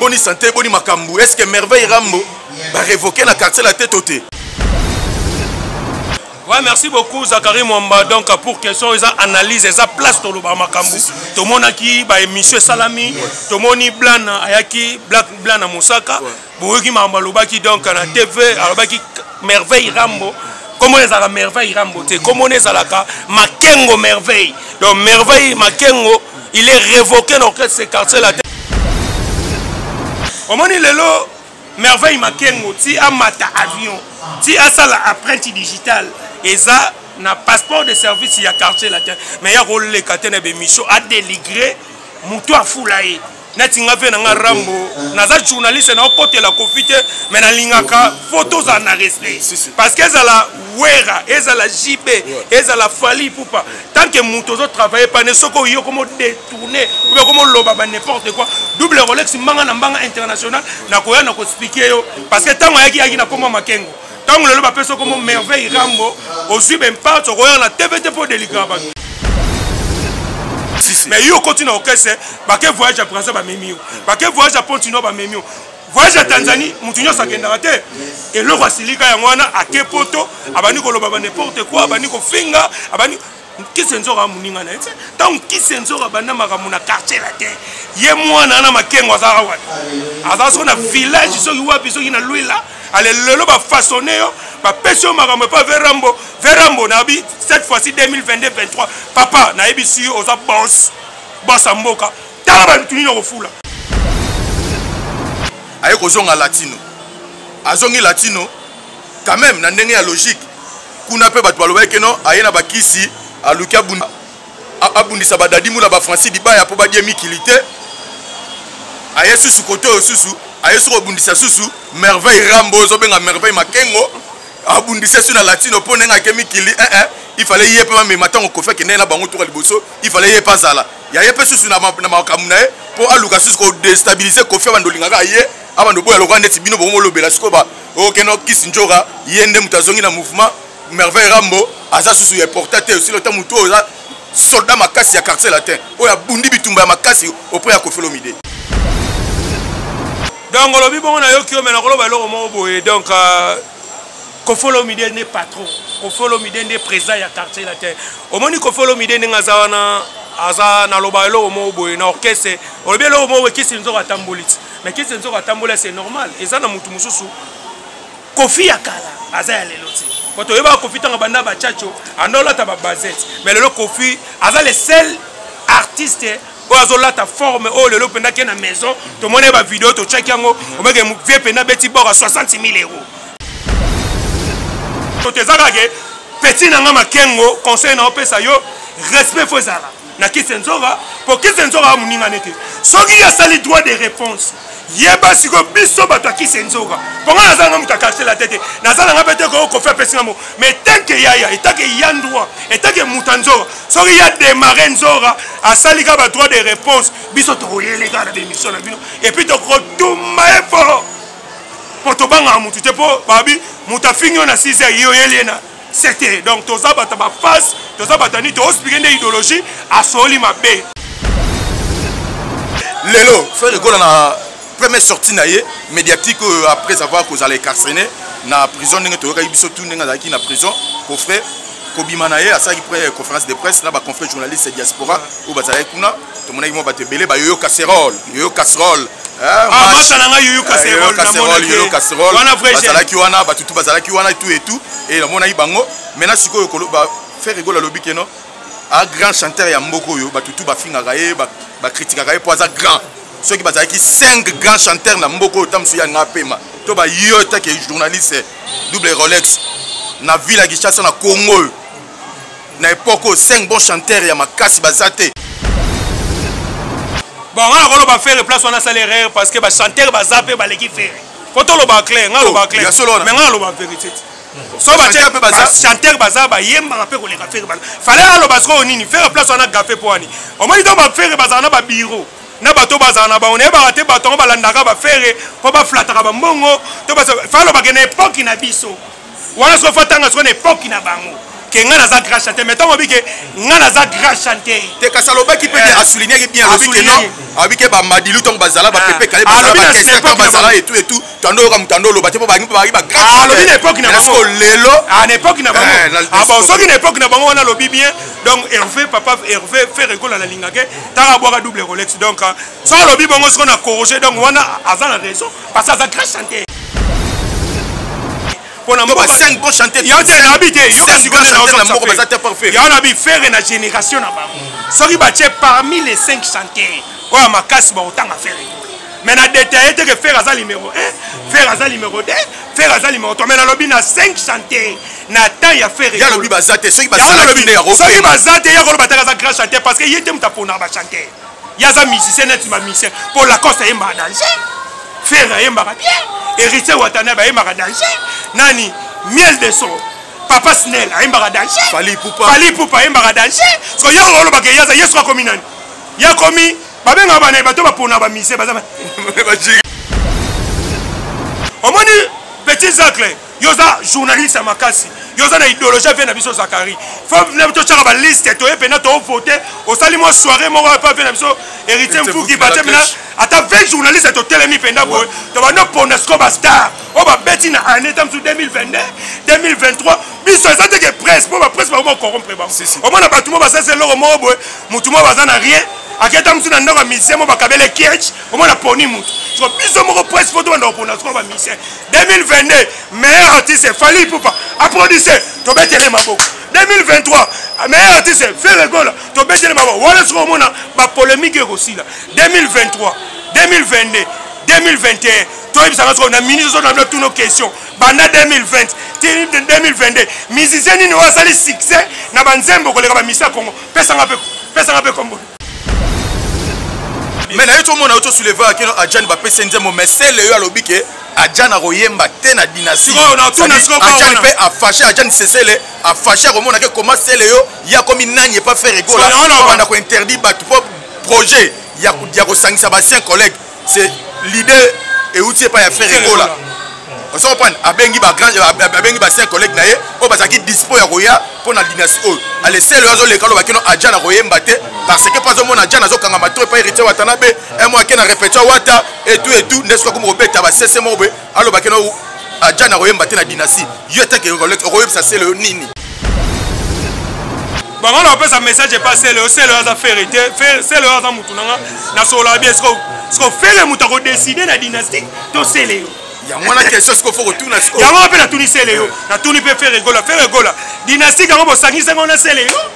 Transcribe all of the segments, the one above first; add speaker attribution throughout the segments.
Speaker 1: Boni santé, boni makambo. Est-ce que Merveille Rambo ba révoquer na quartier la tête te?
Speaker 2: Ouais, merci beaucoup Zachary Mwamba. Donc pour question eza analyse eza place toloba makambo. Tomonaki ba émission esalami, tomoni Blana ayaki Black Blana Mosaka. Boyoki makambo alobaki donc na TV alobaki Merveille Rambo. Comment ezalaka Merveille Rambo te? Comment ezalaka Makengo Merveille? Donc Merveille Makengo, il est révoqué dans ce quartier là. Omoni lelo Merveille Makengo ti amata avion, ti asala empreinte digitale eza na passeport de service ya quartier latin, mais ya koleka te na bémission a déligré moto afula ye. Neti nga mpe na nga Rambo, naza journaliste na okotela Kofi te, mais nalingaka faut tozala na respect, parce que ezala Wera, ezala JB, ezala Fally Ipupa, tant que moto ozo travailler pane, soki oyo komo détourner ou bien komo loba ba n'importe quoi, double Rolex mbanga na mbanga international, nakoya na ko expliquer yo, parce que tango ayaki yaki na koma Makengo, tango lelo bapesa komo Merveille Rambo, ozwi ben part okoya na TV te po délicat bato. Mais yo okoti na orchestre, bake voyage ya Brazza bamemi yo, bake voyage ya Pontino bamemi yo, voyage ya Tanzanie moto nyonso akendaka te. Eloko asilika yango wana ake poto, abandi koloba ba n'importe quoi, abandi kofinga, abandi Kisi Nzoka moninga na ye te. Ntango Kisi Nzoka abanda makambo na quartier la te, ye mwana na Makengo azalaka wapi? Azalaka soki na village, soki wapi, soki na Luila. Ale lelo bafaçonne yo, bapesi yo makambo epa Verambo. Verambo nayebi cette fois-ci 2022 23, papa nayebisi yo oza boss, boss ya mboka. Tala bato nini okofula.
Speaker 1: Aye kozonga latino, azongi latino quand même na ndenge ya logique. Kuna pe bato balobaki ke non, aye na bakisi, aluki abundisa ba Dadi Mula, ba Francis Dibaya po badie mikili te. Aye susu kote oyo susu, aye susu kobundisa susu Merveille Rambo, ozobenga Merveille Makengo, abundisa susu na latino po ndenge ake mikili. Eh, eh, il fallait ye pe bamema ntango Kofi akendaki na bango toka liboso, il fallait ye pe azala ya ye pe susu na makambo na ye po aluka susu kodestabiliser Kofi. Abando olingaka ye, abando boya lokola ndeti bino bokomolobela sikoyo ba okende Kisi Nzoka, ye nde moto azongi na mouvement. Merveille Rambo aza susu ya important te, osili ota moto oyo aza soldat makasi ya quartier latin oyo abundi bitumba ya makasi auprès ya Koffi Olomide.
Speaker 2: Donc olobi bongo nayoki yo, mais nakoloba eloko moko boye. Donc Koffi Olomide nde patron, Koffi Olomide nde président ya quartier latin. Omoni Koffi Olomide ndenge aza wana, aza naloba eloko moko boye na orchestre. Olobi eloko moko boye, Kisi Nzoka atamboli ti, mais Kisi Nzoka atamboli c'est normal. Eza na mutu mosusu Kofi ya kala aza ya lelo te. Po toyebaka Kofi ntango banda ba Tchatcho, anda olata ba bazette, mais lelo Kofi aza le seul artiste oyo azolata forme oyo lelo mpenza ke na maison. Tomoni ba video totiaki yango, omeke vie mpenza beti bord ya 60 000 euros. To eza kaka ke petit na nga Makengo, conseil na opesa yo, respect fo ezala na Kisi Nzoka, po Kisi Nzoka amoninga nete soki asali droit de réponse, yeba sikoyo biso bato ya Kisi Nzoka, mpo nga naza nanga moto ya quartier la tete, naza nanga mpe te ko Kofi apesi nga mo, mais tant que yaya etake ya ndroit, etake moto ya Nzoka, soki ya démarre Nzoka asali kaka ba droit de réponse, biso tokoyele kaka na bémission na bino, et puis tokotumba ye fort, mpo tobangaka motu te, mpo babi moto afingi yo na 6 heures, ye oyeli ye na 7 heures. Donc toza bato ya baface, toza bato ya nini, toexplike nde idéologie asoli mabe.
Speaker 1: Lelo Ferre Gola na première sortie na ye médiatique oyo après avoir kozala incarcéré na prison, ndenge toyokaki biso tout ndenge azalaki na prison, coffret kobima na ye asalaki près conférence de presse na ba confrères journalistes ya diaspora oyo bazalaki kuna. Tomonaki mwa bato ebele ba Yoyo Casserole, Yoyo Casserole,
Speaker 2: masa na ngai Yoyo Casserole,
Speaker 1: Casserole, Yoyo Casserole bazalaki wana, bato tout bazalaki wana, tout et tout, et namonaki bango. Maintenant sikoyo ba Ferre Gola alobi ke non, a grand chanteur ya mboka oyo bato tout bafingaka ye, bakritikaka ye mpo aza grand. Soki bazalaki 5 grands chanteurs na mboka oyo, ta mosusu ya nga pema to bayo take journaliste double Rolex na ville ya Kinshasa na Congo oyo na époque oyo 5 bons chanteurs ya makasi baza te.
Speaker 2: Bon, nga nakoloba Ferre place wana asala erreur, parce que bachanteur baza mpe baleki Ferre. Po toloba clair, nga naloba clair, mais nga naloba vérité. So bachanteur baza bayembaka mpe koleka Ferre, fallait aloba sikoyo nini Ferre place wana gafe mpo wani. Omoni to baFerre bazala na babiro na bato bazala na bango, nayebaka te bato yango balandaka baFerre mpo baflataka bambongo to fallait alobake na époque na biso wana. Sikoyo fatanga sikoyo na époque na bango. Ke nga naza grand chanteur, mais ntango alobi ke nga naza grand chanteur
Speaker 1: te, kasi alobaki mpe bien, asoulignaki bien, alobi ke non, alobi ke bamadilu ntango bazala, bapepe kale bazala, bakesta ntango bazala et tout et tout, tando oyoka moto ando oloba te mpo bangi bazalaki ba grand.
Speaker 2: Alobi na époque na bango.
Speaker 1: Lelo
Speaker 2: na époque na bango. Ah bon, soki na époque na bango wana alobi bien. Donc Hervé, papa Hervé, Ferre Gola nalingake taka abwaka double Rolex. Donc so alobi bongo, siko na corroger. Donc wana aza na raison parce que aza grand chanteur.
Speaker 1: Mpona mboka 5 bons chanteurs.
Speaker 2: Yo te, nayebi te. Yoka sikoyo
Speaker 1: na mboka baza te parfait.
Speaker 2: Yango nabi Ferre na génération na bango, soki batie parmi les 5 chanteurs oyo ya makasi, bakotanga Ferre. Mais na détaillé te ke Ferre aza numéro 1, Ferre aza numéro 2, Ferre aza numéro 3. Mais nalobi na 5 chanteurs na temps ya Ferre.
Speaker 1: Ya lobi baza te, soki bazalaki nde ya
Speaker 2: soki baza te, ya koloba taka aza grand chanteur parce que ye te moto aponaka bachanteur. Ye aza musicien neti bamusicien mpo Lacoste ayembaka danger, Ferre ayembaka bien, Héritier Watanabe ayembaka danger, nani, Miel de Son, papa Snell ayembaka danger.
Speaker 1: Fally Ipupa.
Speaker 2: Fally Ipupa ayembaka danger. So ye olobaka ye aza, ye soki akomi nani, ye akomi babengaka bana bato bapona bamusicien baza. Omoni, petit Zacle, yo oza journaliste ya makasi, yo oza na idéologie ave na biso Zakari. Fo totyaka baliste, toye mpena tovote, osali mwa soirée moko epa ave na biso Héritier Mfuki, batie mpena ata 20 journaliste, totelemi mpenza boye, tobandi oponda sikoyo bastar oyo babeti na année ta mosusu 2022, 2023. Biso eza te ke presse, mpo bapresse bango bacorrompre bango. Omona bato mo basalisa eloko moko boye, motu moko baza na rien, aketa mosusu na ndako ya musicien mo bakabele kiech, omona poni mutu. So biso moko presse fo tobanda kopona sikoyo bamusicien. 2022 meilleur artiste Fally Ipupa, applaudissez, tobetele maboko. 2023 meilleur artiste Ferre Gola, tobetele maboko. Wana sikoyo omona bapolémique ekosila. 2023, 2022, 2021, toyebisanga sikoyo na minute ozo na tuno question: banda 2020 ti 2022, musicien nini oyo asali succès na banzembo koleka bamisia Congo? Pesanga mpe, pesanga mpe kombo.
Speaker 1: Mais na ye tomona yo tosoulever akeno Adjani bapesi nzembo, mais sele yo alobi ke Adjani akoyemba te na dynastie. Adjani mpe afâché, Adjani Sesele afâché, akomona ke koma sele yo ye akomi nani epa Ferre Gola, banda kointerdire bato mpo projet ya kosangisa baancien collègue. C'est l'idée euti epai ya Ferre Gola, ozo comprendre? Abengi bagrand, abengi baancien collègue na ye oyo bazalaki dispo ya koya mpo na dynastie oyo. Alesele oyo azoleka aloba kino Adjani akoyemba te parce que mpo azomona Adjani azokanga to epai Héritier Watanabe un mois ake na répétition wata et tout et tout, nde soki akomi kobeta basese moko boye, aloba kino Adjani akoyemba te na dynastie. Yo etake okoyebisa sele oyo nini?
Speaker 2: Bango na bapesa message epa sele oyo. Sele oyo aza Ferre te, sele oyo aza mutu nanga, nasololaka bien. Siko Ferre moto akodécider na dynastie to sele yo?
Speaker 1: Yango wana question siko fo kotuna siko.
Speaker 2: Yango wana mpe natuni sele yo, natuni mpe Ferre Gola. Ferre Gola, dynastie yango bosangisi yango na sele yo,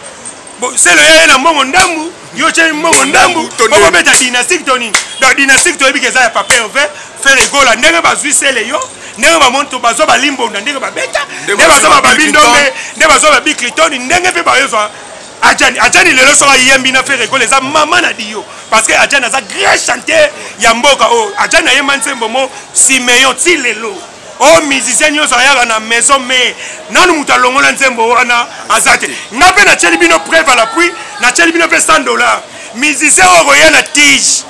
Speaker 2: sele yo ye na mbongo ndambu, yo tie mbongo ndambu, bokobeta dynastique to nini? Donc dynastique toyebi ke eza ya papa Herve, Ferre Gola. Ndenge bazwi sele yo, ndenge bamoni to bazwa balimbonda, ndenge babeta, nde bazwa bababi ndombe, nde bazwa babi Cliton, ndenge mpe bayozwa Adjani. Adjani lelo soki ayembi na Ferre Gola, eza mama na dio parce que Adjani aza grand chanteur ya mboka oyo. Adjani ayemba nzembo mo Simeon ti lelo oyo musicien nyonso ayaka na maison mais nanu moto alongola nzembo wana aza te. Nga mpe natieli bino preuve à l'appui, natieli bino mpe 100 $. Musicien oyo koya na tige,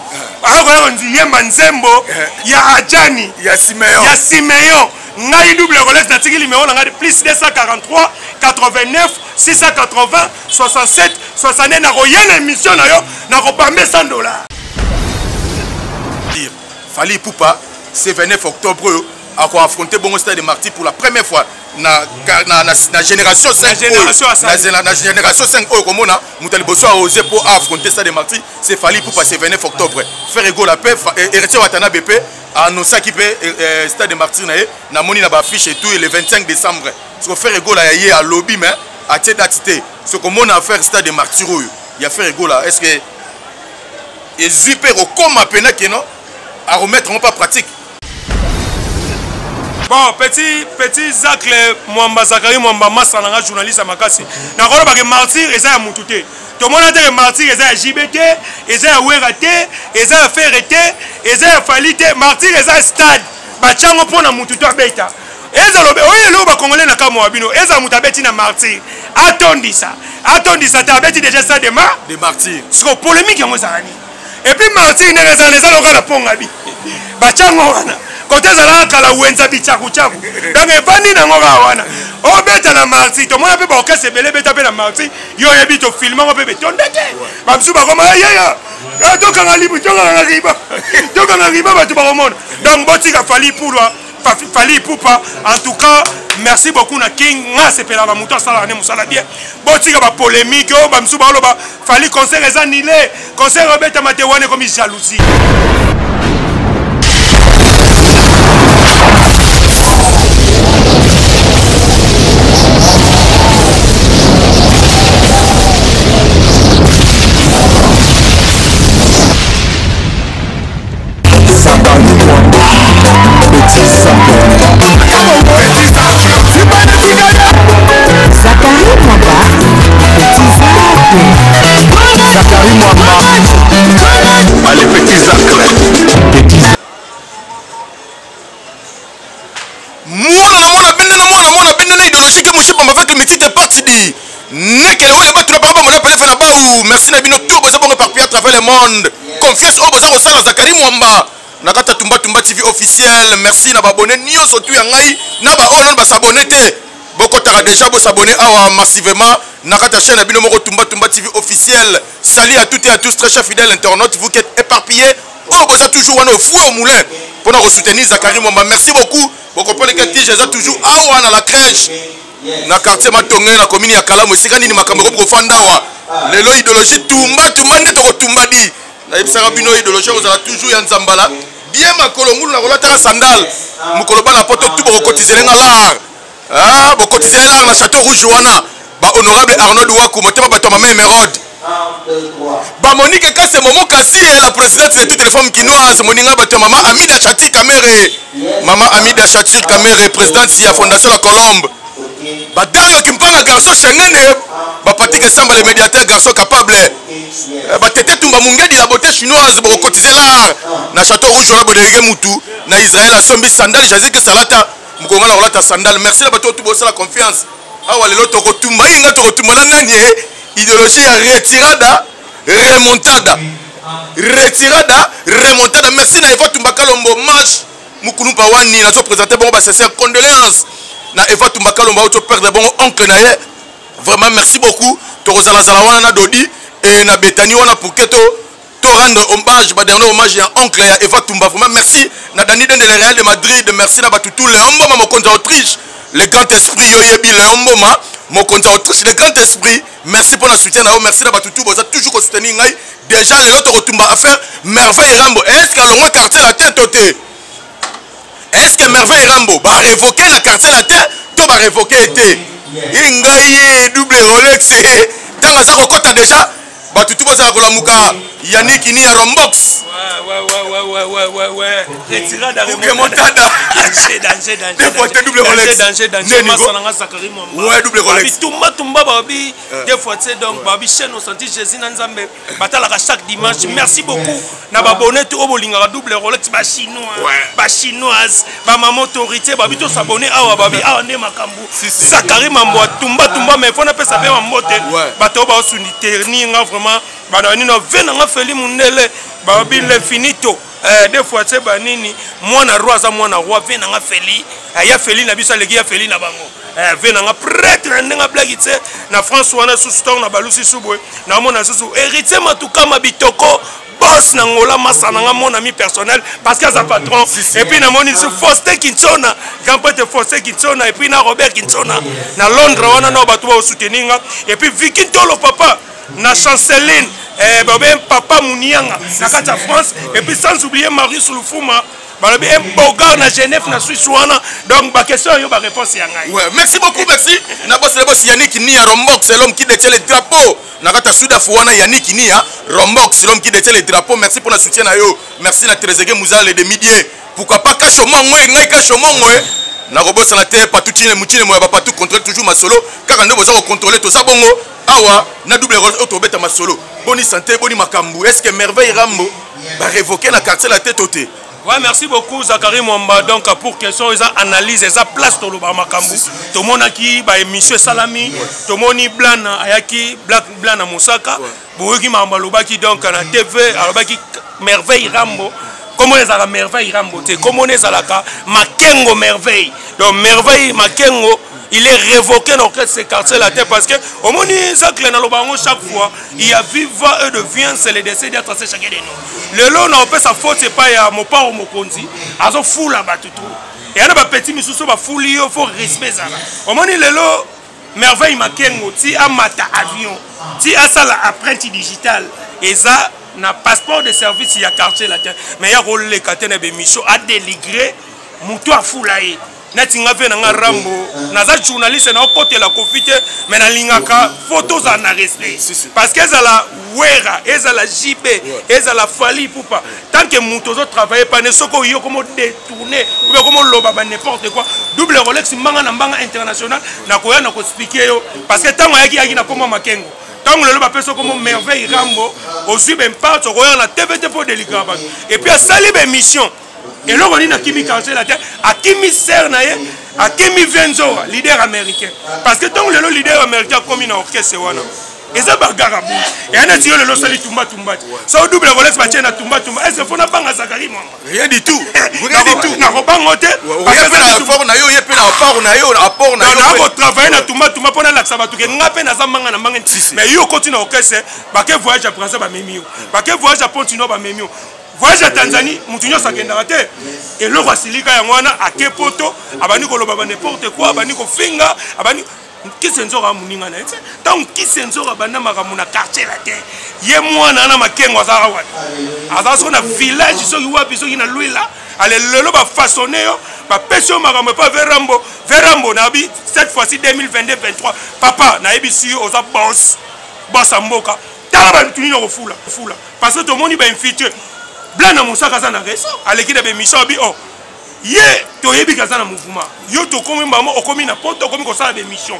Speaker 2: akoya koyemba nzembo ya Adjani
Speaker 1: ya Simeon,
Speaker 2: ya Simeon, ngai double Rolex natiki numéro na ngai: plus 243 89 680 67 62. Nakoya na émission na yo, nakobambe 100 $.
Speaker 1: Fally Ipupa, c'est 29 octobre oyo akoaffronter bongo Stade de Martyr pour la première fois na génération 5 oyo, na génération 5 oyo komona moto ya liboso aose mpo affronter Stade de Martyr, c'est Fally Ipupa, c'est 29 octobre. Ferre Gola mpe, Héritier Watanabe mpe annoncaki mpe Stade de Martyr na ye, namoni na baaffiche et tout, le 25 décembre. Siko Ferre Gola ya ye alobi, mais atie date te. So komona affaire Stade de Martyr oyo ya Ferre Gola, est ce que ezwi mpe kokóma pena keno aremettre yango pas pratique?
Speaker 2: Bon, petit Zacle Mwamba, Zakari Mwamba, masa nanga, journaliste ya makasi, nakolobake martyr eza ya mutu te. Tomona te ke martyr eza ya JB te, eza ya Wera te, eza ya Ferre te, eza ya Fally te. Martyr eza stade batiango mpo na mutu to abeta. Ezalobe oyo eloko bakongole na kamwa bino, eza moto abeti na martyr, atondisa, atondisa te, abeti déjà stade de ma
Speaker 1: de martyr.
Speaker 2: Siko polémique yango ezala nini? Et puis martyr ndenge ezala, eza lokola pongabi, batiango wana. Kote ezalaka kala wenza bichakuchaku. Donc evandi nango kaka wana. Obeta na marti, tomona mpe baorchestre ebele ebeta mpe na marti, yo oyebi tofilme yango mpe betonda te. Bamosusu bakoma yaya eh, tokanga libu, tokanga riba, tokanga riba bato bakomona. Donc botika Fally Ipupa, Fally Ipupa, en tout cas merci beaucoup na King, nga asepelaka na moto asalaka nde mosala bien. Botika ba polémique oyo bamosusu baoloba Fally concert eza annulé, concert obetama te, wana ekomi jalousie.
Speaker 3: Zacharie Mwamba, Petit Zacle.
Speaker 4: Zacharie Mwamba, allez Petit Zacle.
Speaker 3: Petit Zacle.
Speaker 1: mwana na mwana bende na mwana mwana bende na idéologie ke moshe pamba avec le métier parti di nekele oyo bato na bango bamona pelefe na bau merci na bino tout boza bongo éparpillé à travers le monde confiance oyo boza kosala Zacharie Mwamba na kati ya Tumba Tumba TV officiel merci na babone nyonso tu ya ngai na baoyo nano basabone te bokotaka déjà bosabone awa massivement na kati ya chaîne na bino moko Tumba Tumba TV officiel. Salut à toutes et à tous très chers fidèles internautes, vous qui êtes éparpillés oyo boza toujours wana au four au moulin mpona kosoutenir Zacharie Mwamba. Merci beaucoup. Bokopone ke tige eza toujours awa na la crèche na quartier Matonge na commune ya Kalamu, esika nini makambo ekomi kofanda awa lelo. Idéologie tumba tumba nde tokotumba di, nayebisaka bino idéologie ekozala toujours ya nzambala bien makolo ngulu na kolataka sandale mokolo bana poto tu bokokotizele nga lar. Ah, bokotizele lar na Château Rouge wana, ba honorable Arnaud Waku motema bato ya mama Emerode, ba Monique Kase Momo Kasi, la présidente de toutes les femmes kinoises, moninga bato ya mama Amida Chati Kamere, mama Amida Chati Kamere, présidente ya Fondation La Colombe, ba Dario Kimpanga garçon Schengen, ba Patrick Samba le médiateur garçon capable, ba Tete Tumba Mungedi la beauté chinoise, bokotize l'art na Château Rouge wana, bodelege mutu na Israël asombi sandale Jaziki Salata mokonga na kolata sandale. Merci na bato oyo bosala confiance awa. Lelo tokotumba ye nga tokotumba na nani ye idéologie ya retirada remontada, retirada remontada. Merci na Eva Tumba Kalombo Mash Mukulumpa wani nazo présenter bongo ba sincère condoléances na Eva Tumba Kalombo oyo perdre bongo oncle na ye. Vraiment merci beaucoup. Tokozalazala wana na Dodi et na Betani wana pour que to to rendre hommage, ba dernier hommage ya oncle ya Eva Tumba. Vraiment merci na Dani Dende le Real de Madrid, merci na batutu Léon Mboma mokonzi ya Autriche, le grand esprit. Yo yebi Léon Mboma mokonzi ya Autriche, le grand esprit, merci pour la soutien na yo. Merci na batutu boza toujours ko soutenir ngai. Déjà lelo tokotumba affaire Merveille Rambo. Est-ce que alongwe quartier latin to te? Est-ce que Merveille Rambo ba révoquer na quartier latin to ba révoquer te? Ye ngai ye double Rolex ntango aza kokɔta déjà, bato tu bazala kolamuka. Yannick ni ya Rombox.
Speaker 2: Ouais. Retirada,
Speaker 1: remontada.
Speaker 2: Danger, danger, danger.
Speaker 1: Deux fois, double Rolex.
Speaker 2: Danger, danger.
Speaker 1: Neni,
Speaker 2: Massa nanga Zacharie Mwamba.
Speaker 1: Ouais, double Rolex.
Speaker 2: Babi tumba tumba babi. Deux fois, tu sais, donc babi chaîne au senti Jésus na Nzambe. Batalaka chaque dimanche. Merci beaucoup. Na ba bonnet oyo bolingaka double Rolex, ba chinois, ba chinoise, ba maman autorité, babi to s'abonner awa, babi awa nde makambo.
Speaker 1: Si, si.
Speaker 2: Zacharie Mambo tumba tumba, mais faut na pesa pe mambote. Bato ba soutenir nga vraiment. Bana nino ve nanga Feli Mundele, babi l'infinito. Deux fois tse banini mwana roi aza mwana roi ve nanga Feli. Ya Feli na biso aleki ya Feli na bango. Ve nanga prêtre na ndenge ablaki tse na France wana susu ntango na balusi su boye naomona susu héritier Matukama bitoko boss na Ngola masa nanga mon ami personnel parce que aza patron.
Speaker 1: Si, si.
Speaker 2: Et puis namoni su Faustin Kinsona, grand prêtre Faustin Kinsona, et puis na Robert Kinsona na Londres wana na bato ba soutenir nga, et puis Vicky Ntolo papa na Chanceline, babe papa Munianga na kati ya France, et puis sans oublier Marius Lufuma balobi un bogar na Genève na Suisse wana. Donc ba question yo ba réponse ya ngai.
Speaker 1: Ouais, merci beaucoup, merci. Na boss, le boss Yannick Nia Rombox, c'est l'homme qui détient le drapeau. Na kata Sudaf wana Yannick Nia Rombox, c'est l'homme qui détient le drapeau. Merci pour la soutien na yo. Merci na Trezeguet Mouzal de Midier. Pourquoi pas Kachomongo ngai Kachomongo Na robosana te patu chine mutine moya ba patu contrôle toujours masolo. Kaka nde boza ko contrôler to za bongo. Awa na double rôle oyo tobeta masolo. Boni santé, boni makambu. Est-ce que Merveille Rambo ba révoquer na quartier la tête te?
Speaker 2: Ouais, merci beaucoup Zacharie Mwamba. Donc pour question eza analyse eza place toloba makambo. Tomonaki ba émission esalami, tomoni Blana ayaki Black Blana Mosaka. Boyoki makambo alobaki donc na TV, alobaki Merveille Rambo. Kombo ezalaka Merveille Rambo te, kombo ezalaka Makengo Merveille. Donc Merveille Makengo, il est révoqué dans ce quartier là parce que au moins Zacle na lobango chaque fois il y a viva et de vient c'est le décès d'être chacun de nous. Lelo na opesa faute c'est pas ya mopao mokonzi azo fula batu tout. Eya na bapetit misusu bafuli yo, faut respect ezala. Omoni lelo Merveille Makengo ti amata avion, ti asala empreinte digitale, eza na passeport de service ya Quartier Latin, mais ya koleka te na bemission adéligré moto afula ye. Neti nga mpe na nga Rambo, naza journaliste, naokotela Kofi te, mais nalingaka fo tozala na respect, parce que ezala Wera, ezala JB, ezala Fally Ipupa, tant que moto ozotravaille pane, soki oyo komo détourner ou bien komo loba ba n'importe quoi, double Rolex mbanga na mbanga international, nakoya na koexpliquer yo, parce que ntango ayaki yaki na kombo Makengo, ntango lelo bapesa kombo Merveille Rambo, ozwi bemparte, okoya na TVT mpo delikaka bato. Et puis asali baémission, eloko nini akimi Quartier Latin, akimi ser na ye, akimi Venzoa leader américain, parce que ntango lelo leader américain akomi na orchestre wana, eza bagara bu eya neti yo lelo osali tumbatumba te, so double Rolex batie na tumbatumba, est ce que fo nabanga Zakari Mwamba?
Speaker 1: Rien du tout, rien du tout.
Speaker 2: Nakobango te.
Speaker 1: Oye mpe na effort na yo, ye mpe na apport na yo, apport na yo.
Speaker 2: Nakotravaille na tumbatumba mpo nalakisa bato ke nga mpe naza mbanga na mbanga. Mais yo okoti na orchestre, bake voyage ya Brazza bamemi yo, bake voyage ya Pontino bamemi yo, voyage ya Tanzanie, motu nyonso akendaka te. Eloko asilika yango wana, ake poto, abandi koloba ba n'importe quoi, abandi kofinga, abandi kisi nzoka moninga na ye te. Ntango kisi nzoka abanda makambo na Quartier Latin, ye mwana na Makengo azalaka wapi? Azala soki na village, soki wapi, soki na Lwila. Ale lelo bafaçonne yo, bapesi yo makambo epa Verambo. Verambo nayebi cette fois-ci 2022 23, papa nayebisi yo, oza boss, boss ya mboka. Tala bato nini okofula fula, parce que tomoni bainfiltré blan na mosaka aza na raison, aleki na bémission abi oh ye toyebi kaza na mouvement yo, tokomi mbamo, okomi na poto, okomi kosala bémission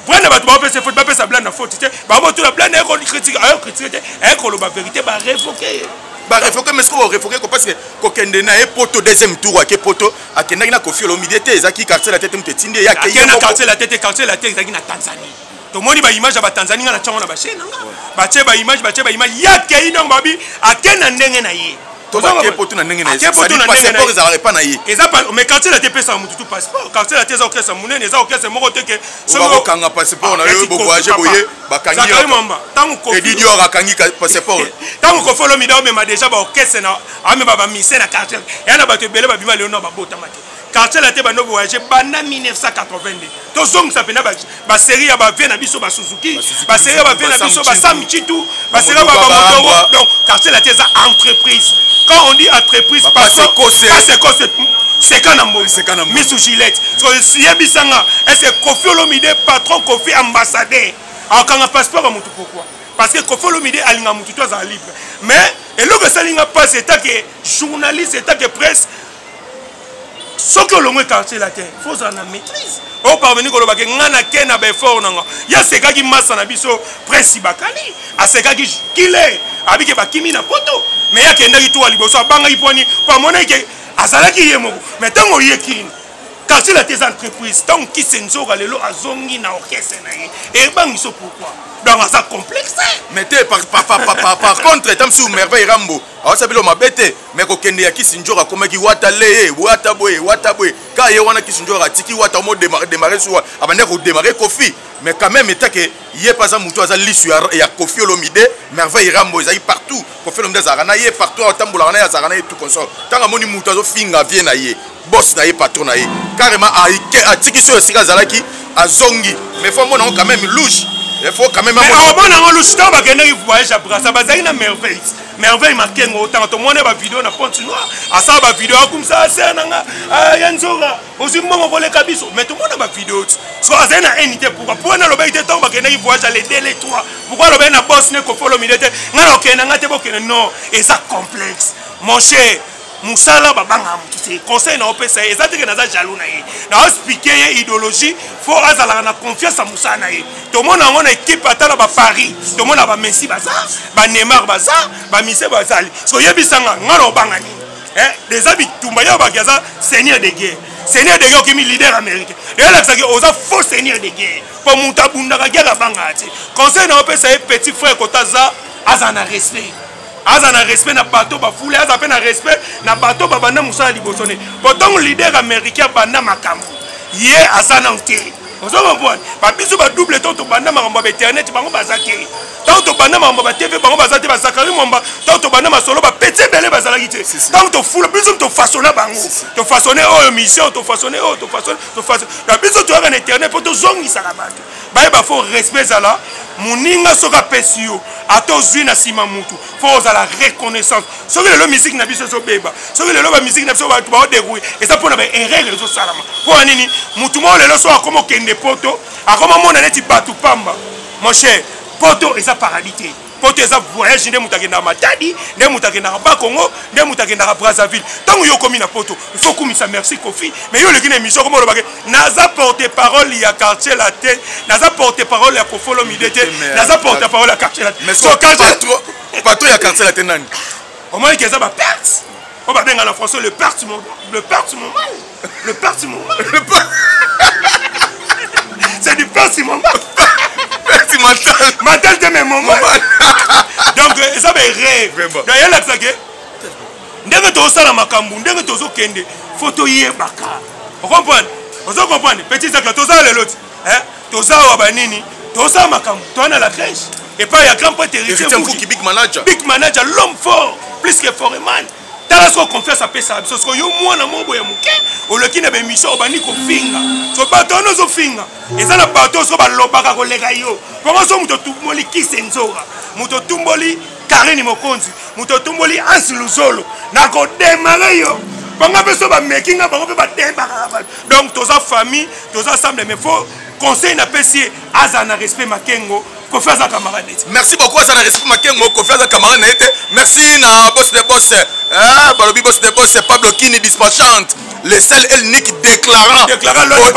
Speaker 2: bwana. Bato baopesa faute, bapesa blan na faute te, bamotola blan aye kocritique, aye critique te, aye koloba vérité, barévoke ye.
Speaker 1: Barévoke, mais soki barévoke ko, parce que kokende na ye poto deuxième tour, ake poto, akendaki na Kofi Olomide te, ezalaki Quartier Latin te moto etindi ye.
Speaker 2: Ake na Quartier Latin te. Quartier Latin ezalaki na Tanzanie. Tomoni baimage ya Batanzanie, nga na ntiango na bachaine nanga, batie baimage, batie baimage. Ye akei, donc babi ake na ndenge na ye.
Speaker 1: Ake poto na ndenge na ye, passeport ezalaka epa na ye.
Speaker 2: Eza, mais Quartier Latin epesaka motu tu passeport. Quartier Latin eza orchestre monene, eza orchestre moko te ke
Speaker 1: bakokanga passeport na yo, bovoyage boye, bakangi.
Speaker 2: Mwamba,
Speaker 1: ntango Edi Dior akangi passeport.
Speaker 2: Ntango Kofi Olomide amema déjà baorchestre na amema bamise na quartier, eya na bato ebele babima lelo na babotama te. Quartier Latin bando voyage banda 1982. Tozongisa mpena basérie ya bavie na biso, basuzuki, basérie ya bavie na biso, basam Chitu, basérie ya bamotoro. Donc Quartier Latin eza entreprise. Quand on dit entreprise, pasekose seka na mbongo, misu Gillette. Yebisanga, est ce que Kofi Olomide, patron Kofi, ambassadeur, akokanga passeport ya motu? Pourquoi? Parce que Kofi Olomide alinga motu to azala libre. Mais eloko esalinga mpasi etake journaliste, etake presse, soki olongwe Quartier Latin, fo ozala na maîtrise, oparvenir koloba ke nga na ke na baeffort nanga. Ye asekaki masa na biso Prince Bakali, asekaki kile abike bakimi na poto, mais ye akendaki tuwa liboso, abangaki pwani po amonaki ke azalaki ye moko. Mais ntango oye kini, Quartier Latin eza entreprise. Ntango kisi nzoka lelo azongi na orchestre na ye, ebangi so pourquoi? Donc aza complexe.
Speaker 1: Mais te, par contre ta mosusu Merveille Rambo awasa bilo mabe te, mais kokende ya kisi nzoka akomaki wata leye, wata boye, wata boye, ka ye wana kisi nzoka atiki wata omo démarrer su, abandaki kodémarrer Kofi. Mais quand même etake ye mpe aza motu, aza lisu ya Kofi Olomide. Merveille Rambo ezalaki partout, Kofi Olomide azalaka na ye partout, atambolaka na ye, azalaka na ye tout consort. Ntango amoni motu azofinga vie na ye, boss na ye, patron na ye carrément, atiki so esika azalaki, azongi. Mais faut amona yango quand même louche, il faut quand même
Speaker 2: amona yango louche. Ntango bakendaki voyage ya Brasa, bazalaki na Merveille, Merveille Makengo. Otanga tomoni bavideo na Pointe Noire, asala bavideo, akumisa aser nanga ya nzoka, ozwi mbongo koleka biso. Mais tomona bavideo ti so azali na haine te. Pourquoi? Po wana alobaki te ntango bakendaki voyage ale 2, le 3. Pourquoi alobaki na boss ne Kofi Olomide te, ngai na okende na ngai te, bokende? Non, eza complexe, mon cher. Mosala babangaka motu te. Conseil na opesa ye eza teke naza jaloux na ye, naoexplike ye idéologie, fo azalaka na confiance ya mosala na ye. Tomona yango na équipe, ata na baparis tomona bamessi baza, baneymar baza, bamise bazali. So oyebisanga nga na obanga nini? Eza bitumba. Ye obaki aza seigneur de guerre, seigneur de guerre, okimi leader américain, eyalakisaki oza faux seigneur de guerre, mpo moto abundaka guerre abangaka te. Conseil na opesa ye, petit frère, kota aza na respect. Aza na respect na bato bafule, aza mpe na respect na bato babanda mosala liboso ne. Po ntango leader américain abanda makambo, ye aza nanu te. Ozo comprendre? Ba biso ba double temps tobanda makambo ya ba internet bango baza te. Ntango tobanda makambo ya ba TV bango baza te, ba Zakari Mwamba ntango tobanda masolo ba petit ebele bazalaki te. Ntango tofula biso tofaçonna bango. Tofaçonne oyo mission, tofaçonne oyo, tofaçonne, tofaçonne. Na biso toyaka na internet po tozongisaka bato. Bayeba faut respect ezala moninga soki apesi yo ata ozwi na nsima mutu faut ozala reconnaissance. Soki lelo musique na biso ezobeba, soki lelo ba musique na biso bato baodéroule, eza mpona ba erreur ezosalama. Mpo ya nini? Mutu moko lelo soki akoma okende poto, akoma mona neti bato pamba. Mon cher, poto eza paradis te. Poto eza voyage nde moto akendaka Matadi, nde moto akendaka Bakongo, nde moto akendaka Brazzaville. Ntango yo okomi na poto, il faut okumisa merci Koffi, mais yo oleki na émission okoma olobake naza porte-parole ya quartier latin, naza porte-parole ya Koffi Olomide te, naza porte-parole ya quartier latin.
Speaker 1: Mais
Speaker 2: So, quartier
Speaker 1: patron ya quartier latin nani?
Speaker 2: Omoni ke eza ba perte. Oyo babenga na français le perte mon, le perte mon mal. Le perte mon mal.
Speaker 1: Le perte.
Speaker 2: C'est du perte mon mal.
Speaker 1: Perte mental.
Speaker 2: Mental te mais mon mal. Donc eza ba erreur.
Speaker 1: Vraiment.
Speaker 2: Donc yelakisa ke ndenge tozosala makambo, ndenge tozokende, faut toyebaka. Ocomprendre? Ozo comprendre? Petit Zaka, toza lelo ti. Hein? Toza awa ba nini? Toza makambo, toza na la crèche. Et pas ya grand prêtre Héritier
Speaker 1: Héritier Mvuki, big manager.
Speaker 2: Big manager, l'homme fort, plus que Foreman. Tala soko confiance apesa biso, soko yo mwana moko ya moke, oleki na ba émission obandi kofinga. So bato wana ozofinga, eza na bato soko balobaka koleka yo. Bongo so moto otumboli Kise Nzora, moto otumboli Karine Mokonzi, moto otumboli Hans Luzolo, nakodemare yo. Bango mpe so bameki nga, bango mpe badembaka bato. Donc toza famille, toza ensemble, mais faut conseil napesi ye azala na respect Makengo. Koffi aza camarade te.
Speaker 1: Merci beaucoup, aza na respect Makengo, Koffi aza camarade na ye te. Merci na boss de boss. Ah, balobi boss de boss Pablo Kini dispatchante. Le seul et l'unique déclarant.
Speaker 2: Déclarant l'autre,